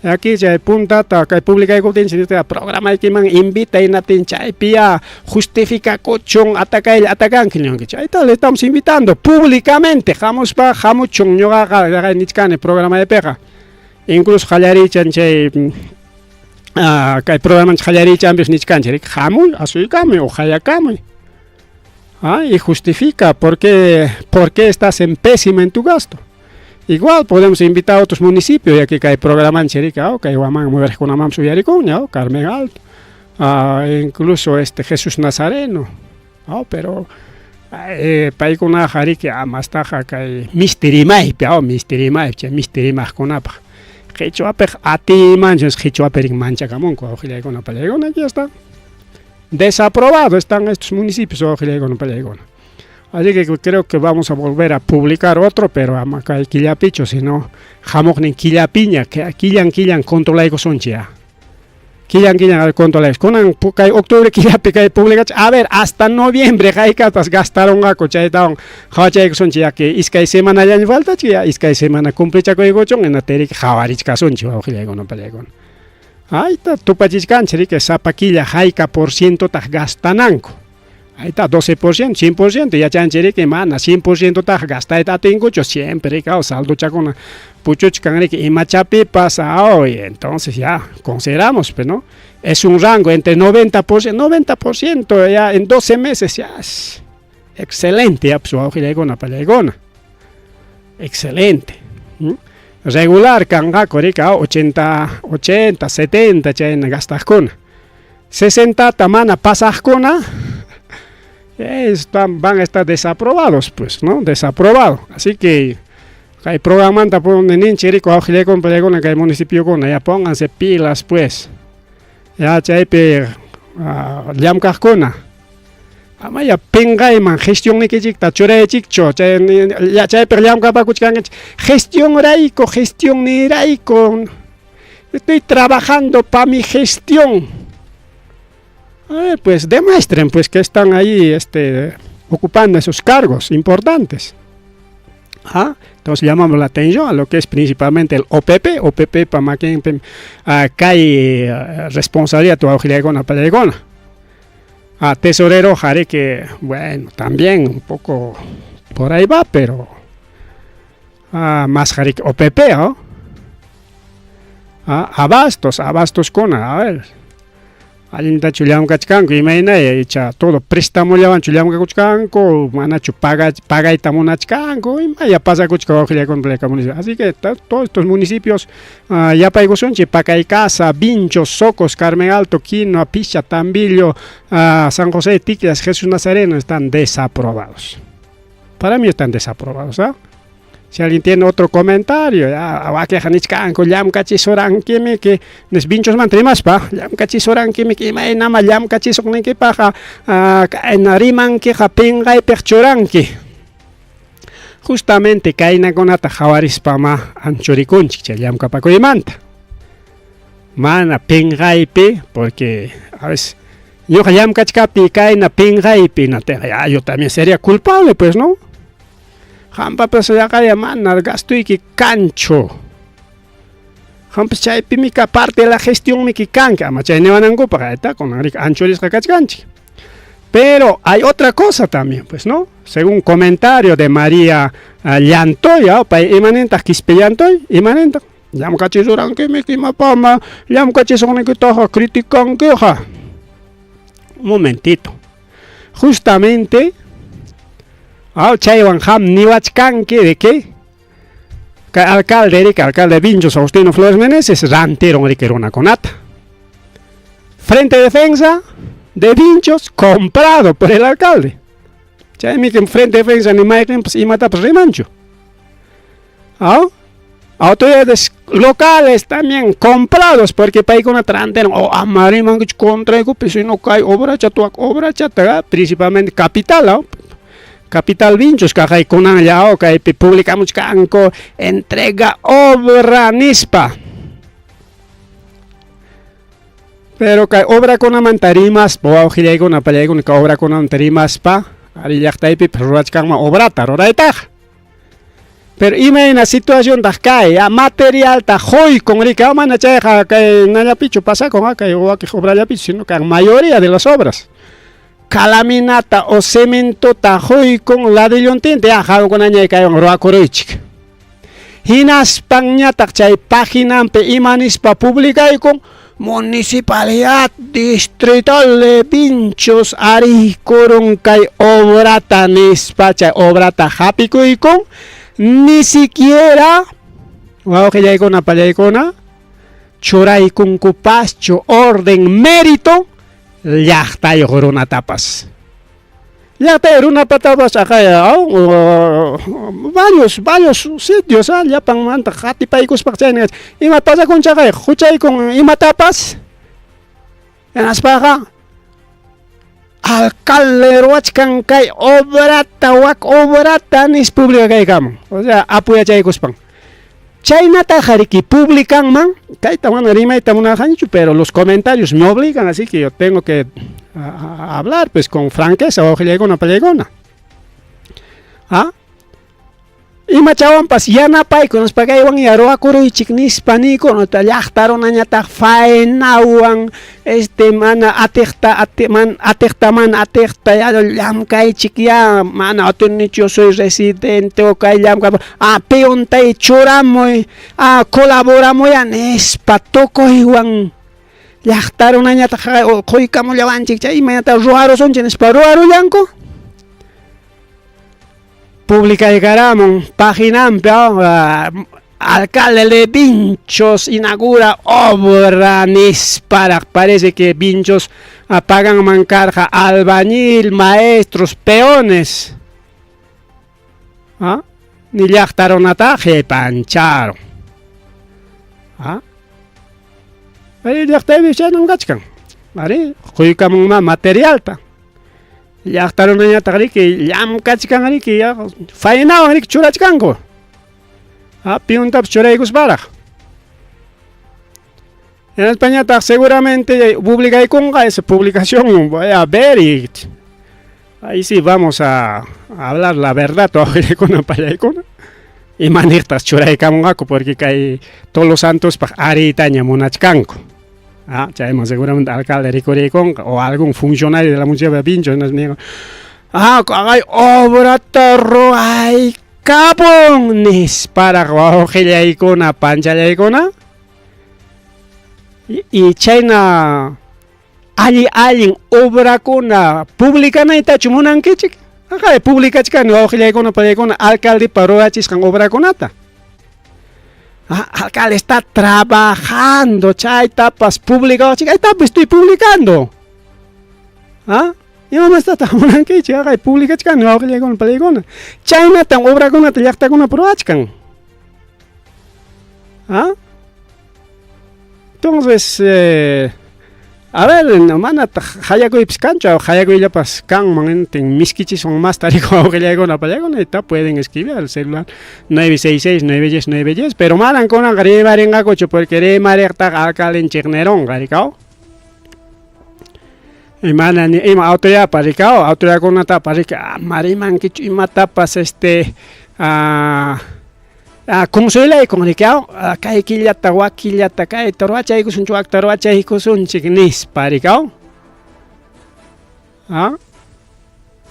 Aquí chay puntata kay publicaykuptinchik programaykiman invita hinaptin chaypiya justificakuchun atakaylla atakanki ninki. Chayta le estamos invitando públicamente, hamuspa hamuchun ñuqaqa nichkani programaypiqa. Incluso qallariychan chay kay programanchik qallariychanpis nichkanchik, hamuy, asuykamuy o hayakamuy. Ah, y justifica por qué estás en pésima en tu gasto. Igual podemos invitar a otros municipios, ya que kay programanchik riki, oh, kay Huamán mujerkunamanpas uyarikunña, oh, Carmen Alto, incluso este Jesús Nazareno, oh, pero paykunaqa riki mastaqa kay misti rimaypi, oh, misti rimaypi, chay misti rimaqkunapaq. Qichwapiqa atiymanchu qichwapi riki manchakamunku wawqillaykuna pallaykuna, aquí está. Desaprobado están estos municipios wawqillaykuna pallaykuna. Así que creo que vamos a volver a publicar otro, pero ama kay killapichu, sino hamuqnin killapiña, killan killan controlaykusunchik ya. Killan killan controlaykus. Kunan kay octubre killapi kay publicach, a ver, hasta noviembre hayk'apas gastarunqaku chaytawan qhawachaykusunchik ya que iskay semanallaña faltachik ya iskay semana cumplichakuykuchun hinaptin qhawarichkasunchik wawqillaykuna pallaykuna. Ahí está tupachichkanchik riki sapa killa hayka por cientotaq gastananku. Ahí está, 12%, 100%, yachanchik riki mana 100% taq gastayta atinkuchu, siempre riki saldochakuna puchuchkan riki imachapipas, ah, y entonces ya consideramos, pues, ¿no? Es un rango entre 90%, 90% ya en 12 meses ya es excelente, ya pues wawqillaykuna pallaykuna. Excelente. Regular kanqaku riki 80, 80, 70 chayna gastaqkuna. 60 ta mana pasaqkuna están, van a estar desaprobados, pues, ¿no? Desaprobado. Así que kay programanta ninchik riki wawqillaykuna pallaykuna kay municipiokuna ya pónganse pilas, pues. Ya chaypi llamkaqkuna. Amaya pinqayman gestionnikichikta churaychikchu chay chaypiq llamkapakuchkankichik gestionrayku gestionnirayku estoy trabajando pa mi gestión. A ver, pues demuestren pues que están ahí ocupando esos cargos importantes. ¿Ah? Entonces llamamos la atención a lo que es principalmente el OPP, OPP pa makinpi kay responsabilidad tu wawqillaykuna pallaykuna. A tesorero que bueno, también un poco por ahí va, pero más jarike OPP, ¿no? Abastos, abastos con, a ver. Allintachu llamkachkanku imaynaya icha todo préstamollawanchu llamkakuchkanku manachu pagayta munachkanku imaya pasakuchka wawqillaykuna municipio. Así que todos estos municipios yapaykusunchik Pacaycasa, Vinchos, Socos, Carmen Alto, Quinoa, Pisha, Tambillo, San José de Ticllas, Jesús Nazareno están desaprobados. Para mí están desaprobados, ¿ah? Si alguien tiene otro comentario, ya, wakiqa nichkanku llamkachisuranki nis Vinchosmanta rimaspa, llamkachisuranki imaynama llamkachisuqniykipaqqa kayna rimankiqa pinqaypiq churanki. Justamente kaynakunata qhawarispama anchurikunchik chay llamkapakuymanta. Mana pinqaypi, porque a veces ñuqa llamkachkaptiy kayna pinqaypi natinqa ya yo también sería culpable pues, ¿no? Qampapas yaqaya mana gastoyki kanchu. Qampas chaypimi ka parte de la gestionmiki kanki, ama chay niwanankupaq ayta kunan riki anchurisqa kachkanchik. Pero hay otra cosa también, pues, ¿no? Según comentario de María Llantoy, pay imanintaq Quispe Llantoy, imanintaq llamkachisuranki imapama llamkachisuqnikitaqa criticankiqa. Un momentito. Justamente chaywan qam niwachkanki de que kay alcalde riki, alcalde Vinchos Agustino Flores Meneses rantirun riki runakunata. Frente de Defensa de Vinchos comprado por el alcalde. Chaymi Frente de Defensa ni mayqinpas imatapas rimanchu. Autoridades locales también comprados porque paykunata rantiran o ama rimankichu contraykupi sino kay obrachata wak obrachata principalmente capital, Capital Vinchos kaqay kunanlla kaypi publicamuchkanku entrega obra nispa. Pero kay obrakunamanta rimaspa wawqillaykuna pallaykuna kay obrakunamanta rimaspa ari llaqtaypipas rurachkanman obrata ruraytaqa. Pero imayna situaciontaq kay materialta quykun riki mana chayqa kay nallapichu pasakun kay wakiq obrallapichu sino kan mayoría de las obras. Calaminata o cementota quykun ladrillontinta ya qamkunaña kaywan ruwakuruychik. Hinaspanñataq chay paginanpi ima nispa publicaykun Municipalidad Distrital de Vinchos ariykurun kay obrata nispa chay obrata hapikuykun ni siquiera wawqillaykuna pallaykuna churaykunkupaschu orden mérito llaqtayuq runatapas. Llaqtayuq runapatapas aqaya varios sitios llapanmanta qatipaykuspa chayna ima pasakun chaqay huchaykun imatapas hinaspaqa alcalde ruwachkan kay obrata wak obrata nispa publicakaykamun, o sea apuyachaykuspan. Chaynataqa riki publicanman, kayta mana rimayta munarqanichu, pero los comentarios me obligan, así que yo tengo que hablar pues con franqueza wawqillaykuna pallaykuna. Imachawanpas yanapayku nispa kaywan ya ruwakuruychik nispa niykuna llaqta runañataq faenawan mana atiqta man atiqta mana atiqta ya llamkaychik ya mana atinichu yo soy residente o kay llamkay peontay churamuy colaboramuy nispa tukuywan llaqta runañataq quykamullawanchik chay imaynata ruwarusunchik nispa ruwarullanku. Publicaykaramun paginanpi alcalde de Vinchos inaugura obra nisparaq parece que Vinchos paganman karqa albañil, maestros, peones. Ni llaqta runataqa pancharon. Ari llaqtaypi chaynam kachkan. Ari quykamunma materialta. Llaqta runañataq riki llamkachkan riki faenawan riki churachkanku. Piyuntapas churaykusparaq. Hinaspañataq seguramente publicaykunqa esa publicación voy a ver y ahí sí vamos a hablar la verdad wawqillaykuna pallaykuna. Imaniqtas churaykamunqaku porque kay Todos Santospaq ariytaña munachkanku. Chayman seguramente alcalde rikuriykunqa o algún funcionario de la municipalidad de Vinchos ninqa kaqay obrata ruwaykapun nisparaq wawqillaykuna panchallaykuna. Y chayna alli allin obrakuna publicanaytachu munankichik? Aqay publicachkani wawqillaykuna pallaykuna alcaldepa rurachisqan obrakunata. Alcalde está trabajando, chaytapas publicawachik, ahí estoy publicando. Ima mastataq munankichik? Haqay publicachkani wawqillaykuna palaykuna. Chaynatam obrakunata llaqtakunapi ruwachkan. ¿Ah? Entonces, eh, a ver, no, manataq hayakuypas kanchu, hayakuyllapas kanman, entin miskichiswan masta riku wawqillaykuna palaykuna, y pueden escribir al celular 966 910 910, pero manan kunanqa rimarinqakuchu porque rimariqtaqa alcaldenchik nironqa, rikaw. Imana ni ima autoridadpa rikaw, autoridadkunatapas rika, ama rimankichu imatapas este consuelaykun rikaw, kay killata wak killata kayta ruwachaykusunchik wakta ruwachaykusunchik nispa rikaw. ¿Ah?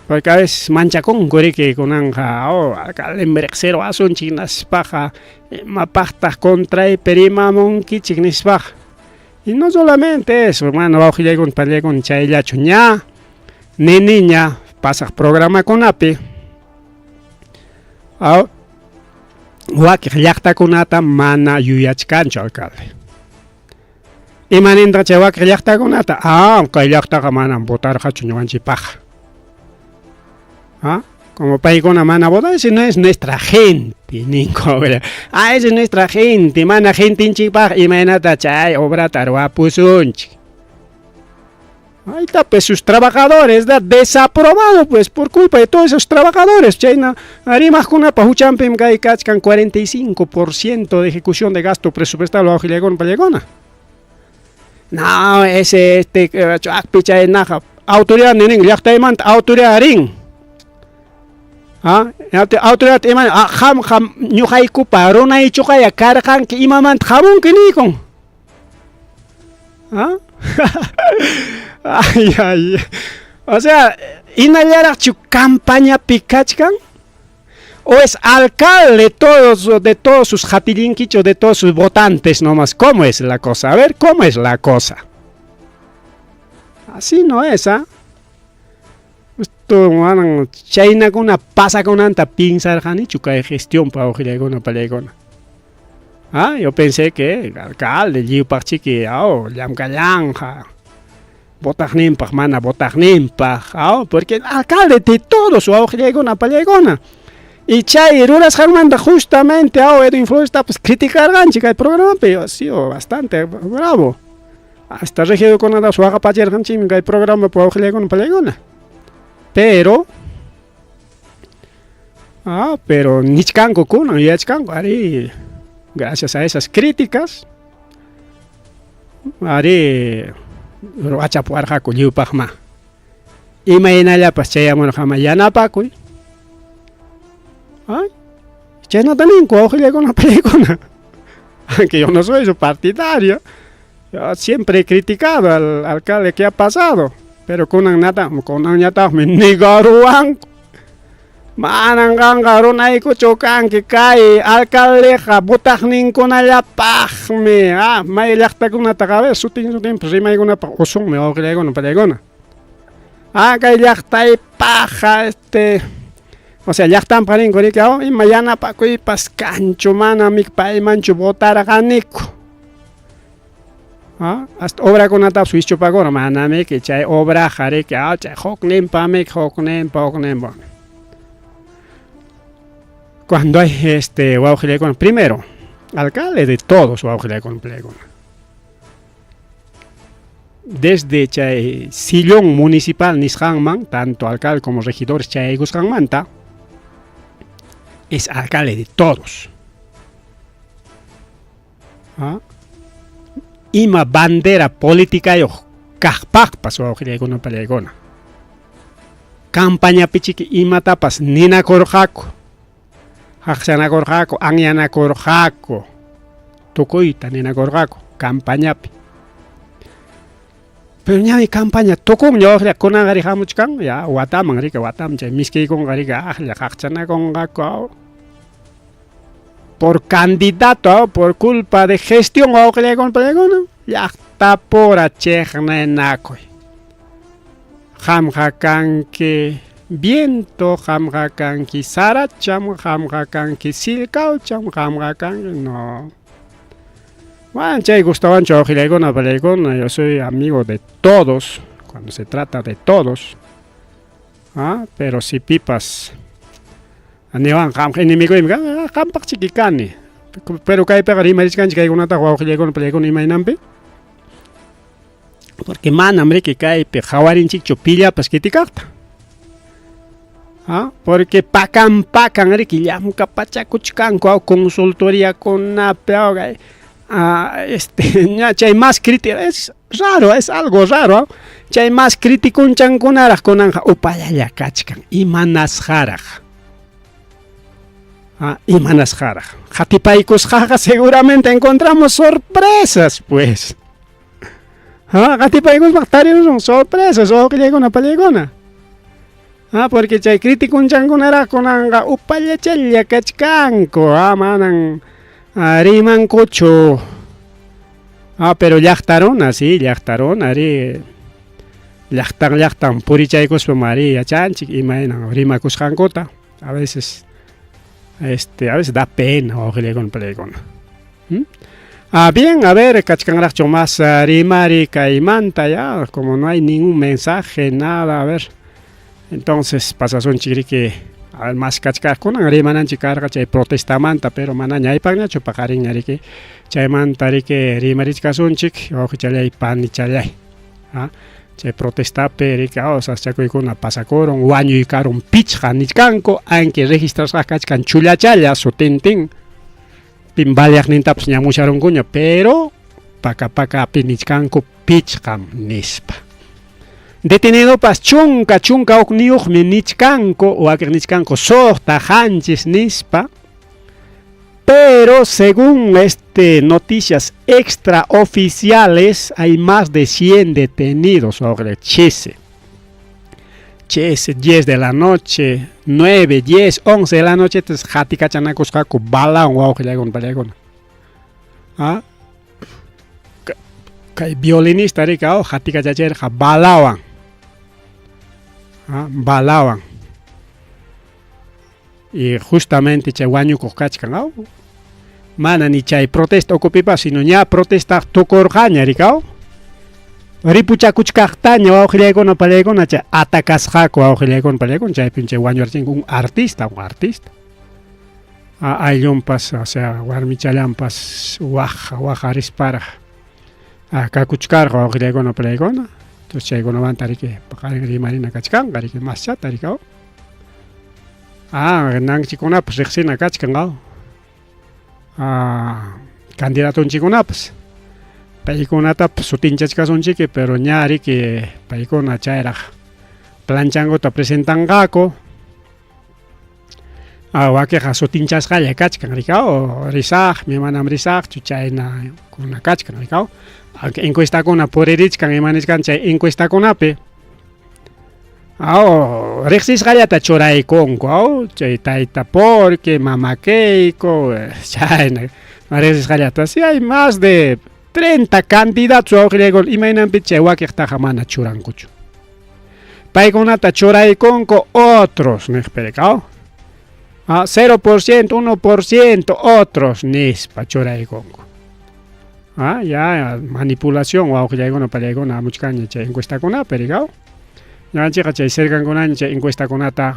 Porque a veces manchakunku riki kunanqa oh, alcalde riqsiruwasunchik nispaqa imapaqtaq contraypi rimamunkichik nispaqa. Y no solamente eso, hermano, wawqillaykuna panillaykuna chayllachu ña niniña pasaq programakunapi aw wakiq llaqtakunata mana yuyachkanchu alcalde. Ima nintaq chay wakiq llaqtakunata? Ah, kay llaqtaqa manam votarqachu ñuqanchikpaqqa. ¿Ah? Como paykuna mana votan, ese no es nuestra gente, ninku. Ah, esa es nuestra gente, mana gentinchikpaq imaynata chay obrata ruwapusunchik. Ahí está, pues sus trabajadores, da desaprobado, pues, por culpa de todos esos trabajadores. Chayna, rimaqkunapa huchanpim kay kachkan 45% de ejecución de gasto presupuestal wawqillaykuna pallaykuna. No, ese este ch'akpi chaynaqa autoridad nin llaqtaymanta autoridad rin. Ah, autoridad ima qamqa ñuqaykupa runaychuqaya karqanki imamanta hamunki niykun. ¿Ah? Ay, ay. O sea, hinallaraqchu campañapi kachkan? ¿O es alcalde de todos sus jatillinquichos, de todos sus votantes nomás? ¿Cómo es la cosa? A ver, ¿cómo es la cosa? Así no es, ¿ah? Esto, manan, chaynakuna pasakunanta pinsarqanichu kay gestión pa wawqillaykuna pallaykuna. Ah, yo pensé que el alcalde lliwpaqchiki oh, llamk'allanqa votaqninpaq mana votaqninpaq, oh, porque el alcalde de todos wawqillaykuna pallaykuna. Y chay rurasqanmanta justamente oh, Edwin Flores pues criticarqanchik kay programapi, ha sido bastante bravo. Hasta regidorkunatapas waqapachirqanchikmi kay programapi wawqillaykuna pallaykuna. Pero ah, pero nichkanku kunan yuyachkanku ari gracias a esas críticas ari ruwachapuwarqaku lliwpaqma. Imaynallapas chayamurqama yanapakuy. Ay, chaynata ninku wawqillaykuna pallaykuna. Aunque yo no soy su partidario. Yo siempre he criticado al alcalde que ha pasado. Pero kunan nata, kunanñataqmi negaruwanku. Manan qanqa runaykuchu kanki kay alcaldeqa votaqninkunallapaqmi. Ah, may llaqtakunataqa a ver sutin sutinpas rimaykunapaq usunmi wawqillaykuna pallaykuna. Ah, kay llaqtaypaqqa este o sea llaqtanpaq rinku riki oh, ima yanapakuypas kanchu manam paymanchu votarqaniku. Ah, hasta obrakunatapas wischupakuna manamiki chay obraqa riki ah, chay hukninpamiki hukninpa hukninpa. Cuando hay este wawqillaykuna, primero, alcalde de todos wawqillaykuna pallaykuna. Desde chay sillón municipal nisqanman, tanto alcalde como regidores chayaykusqanmanta, es alcalde de todos. ¿Ah? Ima bandera politikayuq kaqpaqpas wawqillaykuna pallaykuna. Campañapichiki imatapas ninakurqaku, haqchanakurqaku, anyanakurqaku, tukuyta ninakurqaku campañapi. Pero ñami campaña tukunña wawqilla kunanqa hamuchkan ya wataman riki wataman chay miskiykunqa riki aqlla qaqchanakunqaku. Por candidato, por culpa de gestión wawqillaykuna pallaykuna, llaqtapura chiqninakuy. Qamqa kanki viento, qamqa kanki saracham, qamqa kanki silkawcham, qamqa kanki no. Bueno, chay gustawanchu wawqillaykuna pallaykuna, yo soy amigo de todos, cuando se trata de todos. Ah, pero si pipas niwan qamqa enemigoymi kan, qampaq chiki kani. Pero kaypiqa rimarichkanchik kaykunataqa wawqillaykuna pallaykuna imaynanpi? Porque manam riki kaypi qhawarinchikchu pillapas kitikaqta. Ah, porque pakan pakan riki llamkapachakuchkanku aw consultoriakunapi aw ah, este ña chay más crítica es raro, es algo raro. Chay más criticunchankunaraq kunanqa upallalla kachkan imanasqaraq. Ah, imanasqaraq. Qatipaykusqaqa seguramente encontramos sorpresas pues. Ah, qatipaykuspa tarirusun sorpresas wawqillaykuna pallaykuna. Ah, porque chay criticunchankunaraq kunanqa upallachalla kachkanku, ah, manan ah, rimankuchu. Ah, pero llaqta runa, sí, llaqta runa, ri llaqtan llaqtan purichaykuspam ari yachanchik imaynan rimakusqankuta. A veces este, a veces da pena wawqillaykuna pallaykuna. ¿Mm? Ah, bien, a ver, kachkanraqchu más rimari kaymanta ya, como no hay ningún mensaje, nada, a ver. Entonces, pasasunchik riki, a ver, más kachkaqkunan rimananchik karqa chay protestamanta, pero manaña aypanñachu paqarinña riki. Chaymanta riki rimarichkasunchik, wawqichallay, panichallay. Ah, chay protestapi riki, oh, sasachakuykuna pasakurun, wañuykarun pichqa nichkanku, aunque registrasqa kachkan chullachalla sutintin. Pim baleaqnintapas ña musharunkuña, pero paka pakapi nichkanku pichqam nispa. Detenidopas chunka chunka hukniyuqmi nichkanku, wakiq nichkanku suqta qanchis nispa. Pero según este noticias extraoficiales hay más de 100 detenidos sobre Chese. Chese, 10 de la noche, 9, 10, 11 de la noche, entonces qatikachanakusqaku balawan wawqillaykuna pallaykuna. Ah? Kay violinista rika oh, qatikachachirqa balawan. Ah, balawan. Y justamente chay wañukuq kachkan, aw? Mana ni chay protesta ukupipas, sino ña protesta tukurqaña rikaw. Ripuchakuchkaqtaña wawqillaykuna pallaykuna chay atakasqaku wawqillaykuna pallaykuna chaypim chay wañurachinku un artista, un artista. Ayllunpas, o sea, warmichallanpas waqa waqarisparaq kakuchkarqa wawqillaykuna pallaykuna. Entonces chaykunamanta riki paqarin rimarina kachkanqa riki maschata rikaw. Ah, nanchikkunapas riqsina kachkan aw. Ah, candidatonchikkunapas. Paykunatapas sutinchachkasunchiki, pero ña riki paykuna chayraq planchankuta presentanqaku. Ah, wakiqa sutinchasqalla kachkan rikaw, risaqmi, manam risaqchu chayna kuna kachkan rikaw. Aunque encuestakuna puririchkan ima nichkan chay encuestakunapi. Aw, riqsisqallata churaykunku, aw, chay tayta porque, mama Keiko, chayna riqsisqallata. Si hay más de 30 candidatos wawqillaykuna, imaynanpi chay wakiqtaqa mana churankuchu. Paykunata churaykunku otros niqpi rikaw. Ah, 0%, 1%, otros nispa churaykunku. Ah, ya manipulación wawqillaykuna pallaykuna amuchkanña chay encuestakunapi rikaw. Ñuqanchikqa chay cercankunaña chay encuestakunata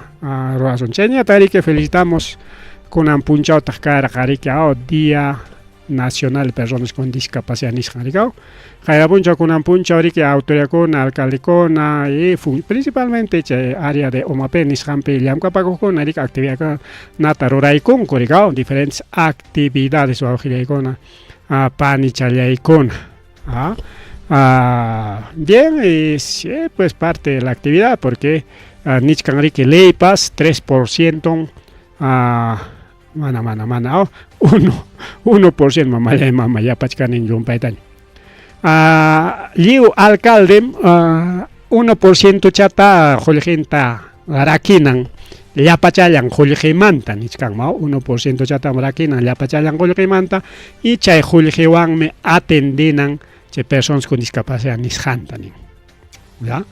ruwasun. Chayñata riki felicitamos kunan punchawtaq karqa riki aw Día Nacional de Personas con Discapacidad nisqan rikaw. Qayna punchaw kunan punchaw riki autoridadkuna, alcaldekuna y principalmente chay área de OMAP nisqanpi llamk'apakuqkuna riki actividadkunata ruraykunku rikaw, diferentes actividades wawqillaykuna, panichallaykuna. Ah, ah, bien, y sí, pues parte de la actividad, porque nichkan riki leypas 3% mana mana mana oh, 1 1% mamallay mama yapachkanin llumpaytaña. Lliw alcalde 1% chata qullqinta rakinan llapachallan qullqimanta nichkanma 1% chatam rakinan llapachallan qullqimanta y chay qullqiwanmi atendinan chay personas con discapacidad nisqanta nin. ¿Ya?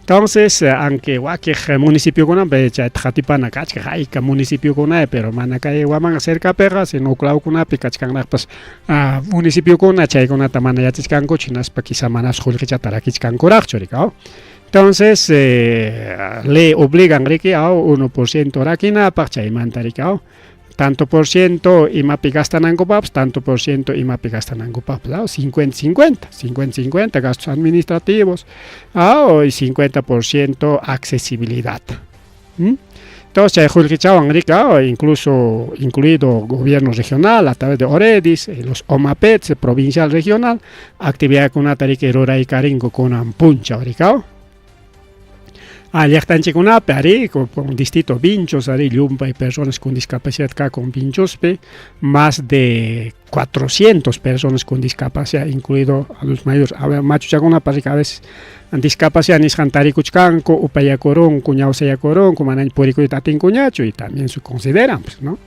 Entonces, aunque wakiq municipiokunapi chayta qatipana kachkan hayka municipiokunapi, pero mana kay Huamanga cercapiqa, sino uklawkunapi kachkanraqpas municipiokuna chaykunata mana yachachkankuchu, hinaspa quizá manas qullqichata rakichkankuraqchu rikaw. Entonces, le obligan riki aw 1% rakinapaq chaymanta riki aw tanto por ciento imapi gastanankupaqpas, tanto por ciento imapi gastanankupaqpas, aw 50-50, 50-50 gastos administrativos, aw y 50% accesibilidad. Entonces, chay qullqichawan riki aw incluso incluido gobierno regional a través de OREDIS, los OMAPETS provincial regional, actividadkunata riki ruraykarinku kunan punchaw riki aw. Ah, llaqtanchikkunapi arí, con distrito Vinchos, arí, llumpay personas con discapacidad acá con Vinchospi, más de 400 personas con discapacidad, incluido adultos mayores. A ver, machuchakunapas a veces discapacidad nisqan tarikuchkanku, upayakurunku, ñawsayakurunku, manaña purikuyta atinkuñachu y también se consideran, pues, ¿no?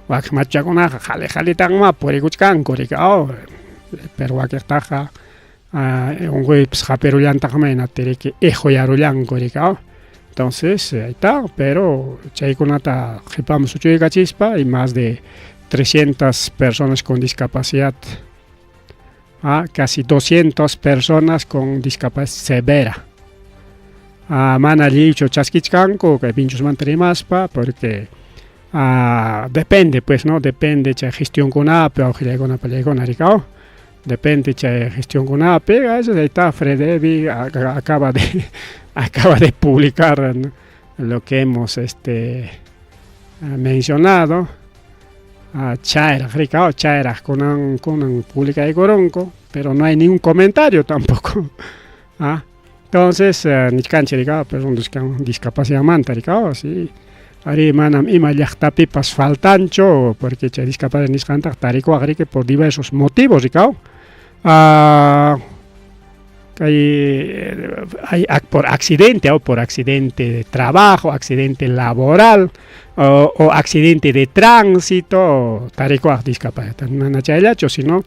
Wakin machuchakunaqa qhali qhalitanma purikuchkanku, riki, oh, pero wakiqtaqa unquypas hapirullantaqmi hinaptin riki iquyarullanku riki, oh. Entonces, ahí está, pero chaykunata qhipaman suchuykachispa y más de 300 personas con discapacidad, casi 200 personas con discapacidad severa. Mana lliwchu chaskichkanku kay Vinchosmanta rimaspa porque depende pues, ¿no? Depende chay gestionkunapi wawqillaykuna pallaykuna riki aw. Depende chay gestionkunapi, ahí está Fredevi acaba de publicar, ¿no?, lo que hemos mencionado. Chayraq riki aw, chayraq kunan publicaykurunku, pero no hay ningún comentario tampoco. Entonces, nichkanchik riki aw, pero discapacidadmanta riki aw, sí. Arí manam ima llaqtapipas faltanchu, porque chay discapacidad nisqantaqa tarikuwaq riki por diversos motivos riki aw. Hay por accidente o por accidente de trabajo, accidente laboral o accidente de tránsito, tarikuwaq discapacidad. Mana chayllachu, sino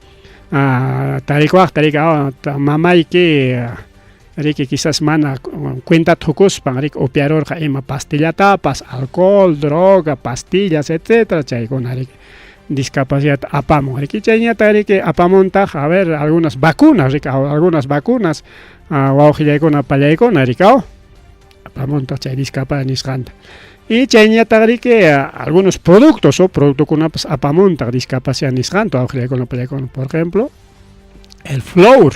tarikuwaq tarika mamayki riki quizás mana cuentata qukuspan riki upiarurqa ima pastillatapas, alcohol, droga, pastillas, etcétera, chaykuna riki discapacidad apamun riki. Chayñataq riki apamuntaq, a ver, algunas vacunas riki, algunas vacunas wawqillaykuna pallaykuna riki aw apamuntaq chay discapacidad nisqanta. Y chayñataq riki algunos productos o productokunapas apamuntaq discapacidad nisqanta wawqillaykuna pallaykuna, por ejemplo, el flúor.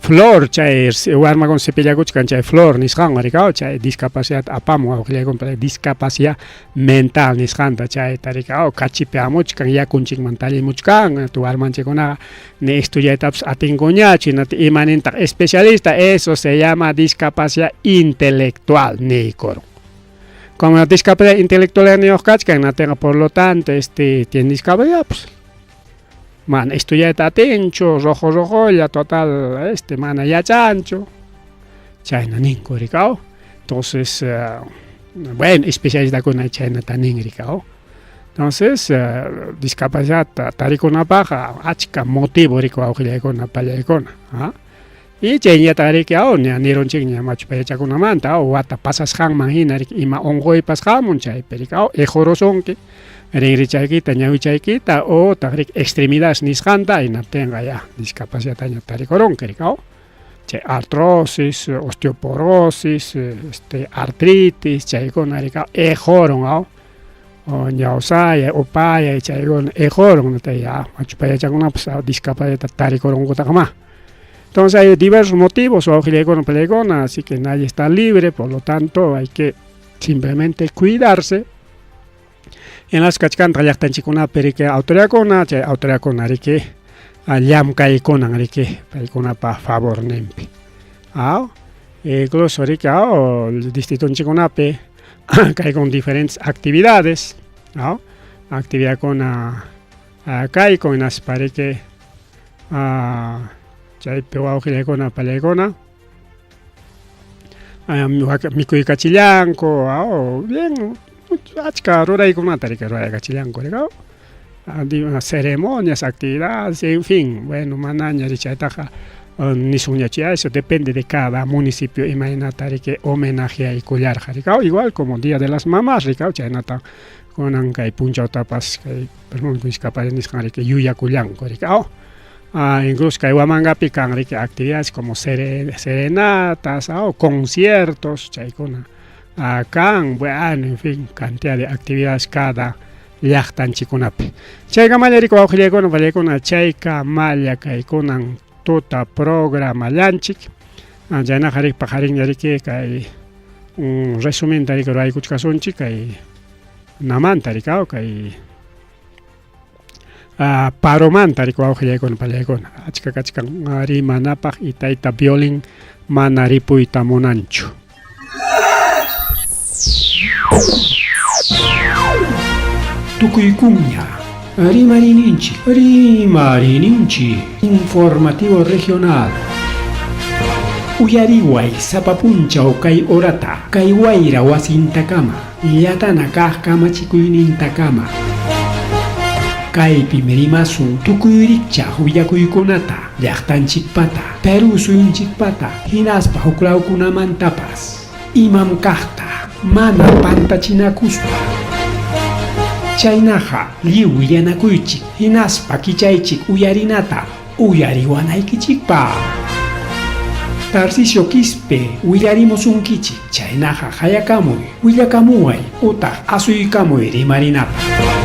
Flúor chay warmakuna sipillakuchkan chay flúor nisqanwan riki aw chay discapacidad apamun wawqillaykuna, discapacidad mental nisqanta chayta riki aw kachipi hamuchkan, yakunchikman tallimuchkan warmanchikkunaqa ni estudiaytapas atinkuñachu, hinaptin imanintaq especialista, eso se llama discapacidad intelectual niykurun. Como discapacidad intelectual niyuq kachkan, hinaptinqa por lo tanto tiene discapacidad, pues mana estudiayta atinchu, rojo rojolla, total, mana yachanchu, chayna ninku riki aw. Entonces, bueno, especialistakuna chaynata nin riki aw. Entonces, discapacidad tarikunapaqqa achka motivo riki wawqillaykuna pallaykuna. Y chayñataq riki aw ña nirunchikña machu payachakunamanta aw wata pasasqanman hina riki ima unquypas hamun chaypi riki aw iqurusunki rinrichaykita ñawichaykita utaq riki extremidades nisqanta, hinaptinqa ya discapacidadtaña tarikurunki riki aw. Chay artrosis, osteoporosis, artritis, chaykuna riki iqurun aw o ñawsayay, upayay chaykuna iqurun ya machu payachakunapas discapacidadta tarikurunkutaqma. Entonces hay diversos motivos, wawqillaykuna pallaykuna, así que nadie está libre, por lo tanto hay que simplemente cuidarse. En las kachkantaq llaqtanchikkunapi riki autoridadkuna, chay autoridadkuna riki llamkaykunan riki paykunapa favorninpi. Aw, incluso riki aw distritonchikkunapi kay con diferentes actividades, aw, actividadkuna kaykun hinaspa riki chaypi wawqillaykuna pallaykuna mikuykachillanku, aw, bien, achka ruraykunata riki ruraykachillanku riki aw ceremonias, actividades, en fin, bueno, manaña chaytaqa nisunñachu, eso depende de cada municipio imaynata riki homenajeaykullarqa riki aw igual como Día de las Mamás riki aw chaynata kunan kay punchawtapas kay discapacidad nisqan riki yuyakullanku riki aw. Incluso kay Huamangapi kan riki actividades como serenatas o conciertos chaykuna kan, bueno, en fin, cantidad de actividades cada llaqtanchikkunapi. Chaykamalla riki wawqillaykuna pallaykuna chaykamalla kaykunan tuta programallanchik. Chaynaqa riki paqarinña riki kay resumenta riki ruraykuchkasunchik kay namanta riki kay paromanta riki wawqillaykuna pallaykuna achka kachkan rimanapaq y tayta violín mana ripuyta munanchu. Tukuykunña rimarininchik rimarininchik informativo regional. Uyariway sapa punchaw kay horata kay wayra wasintakama llatana kaq kamachikuynintakama. Kaypim rimasun tukuy rikchaq willakuykunata llaqtanchikpata Perú suyunchikpata hinaspa huklawkunamantapas imam kaqta mana pantachinakuspa. Chaynaqa lliw willanakuychik hinaspa kichaychik uyarinata uyariwanaykichikpaq. Tarcisio Quispe willarimusunkichik chaynaqa hayakamuy willakamuway utaq asuykamuy rimarinapaq.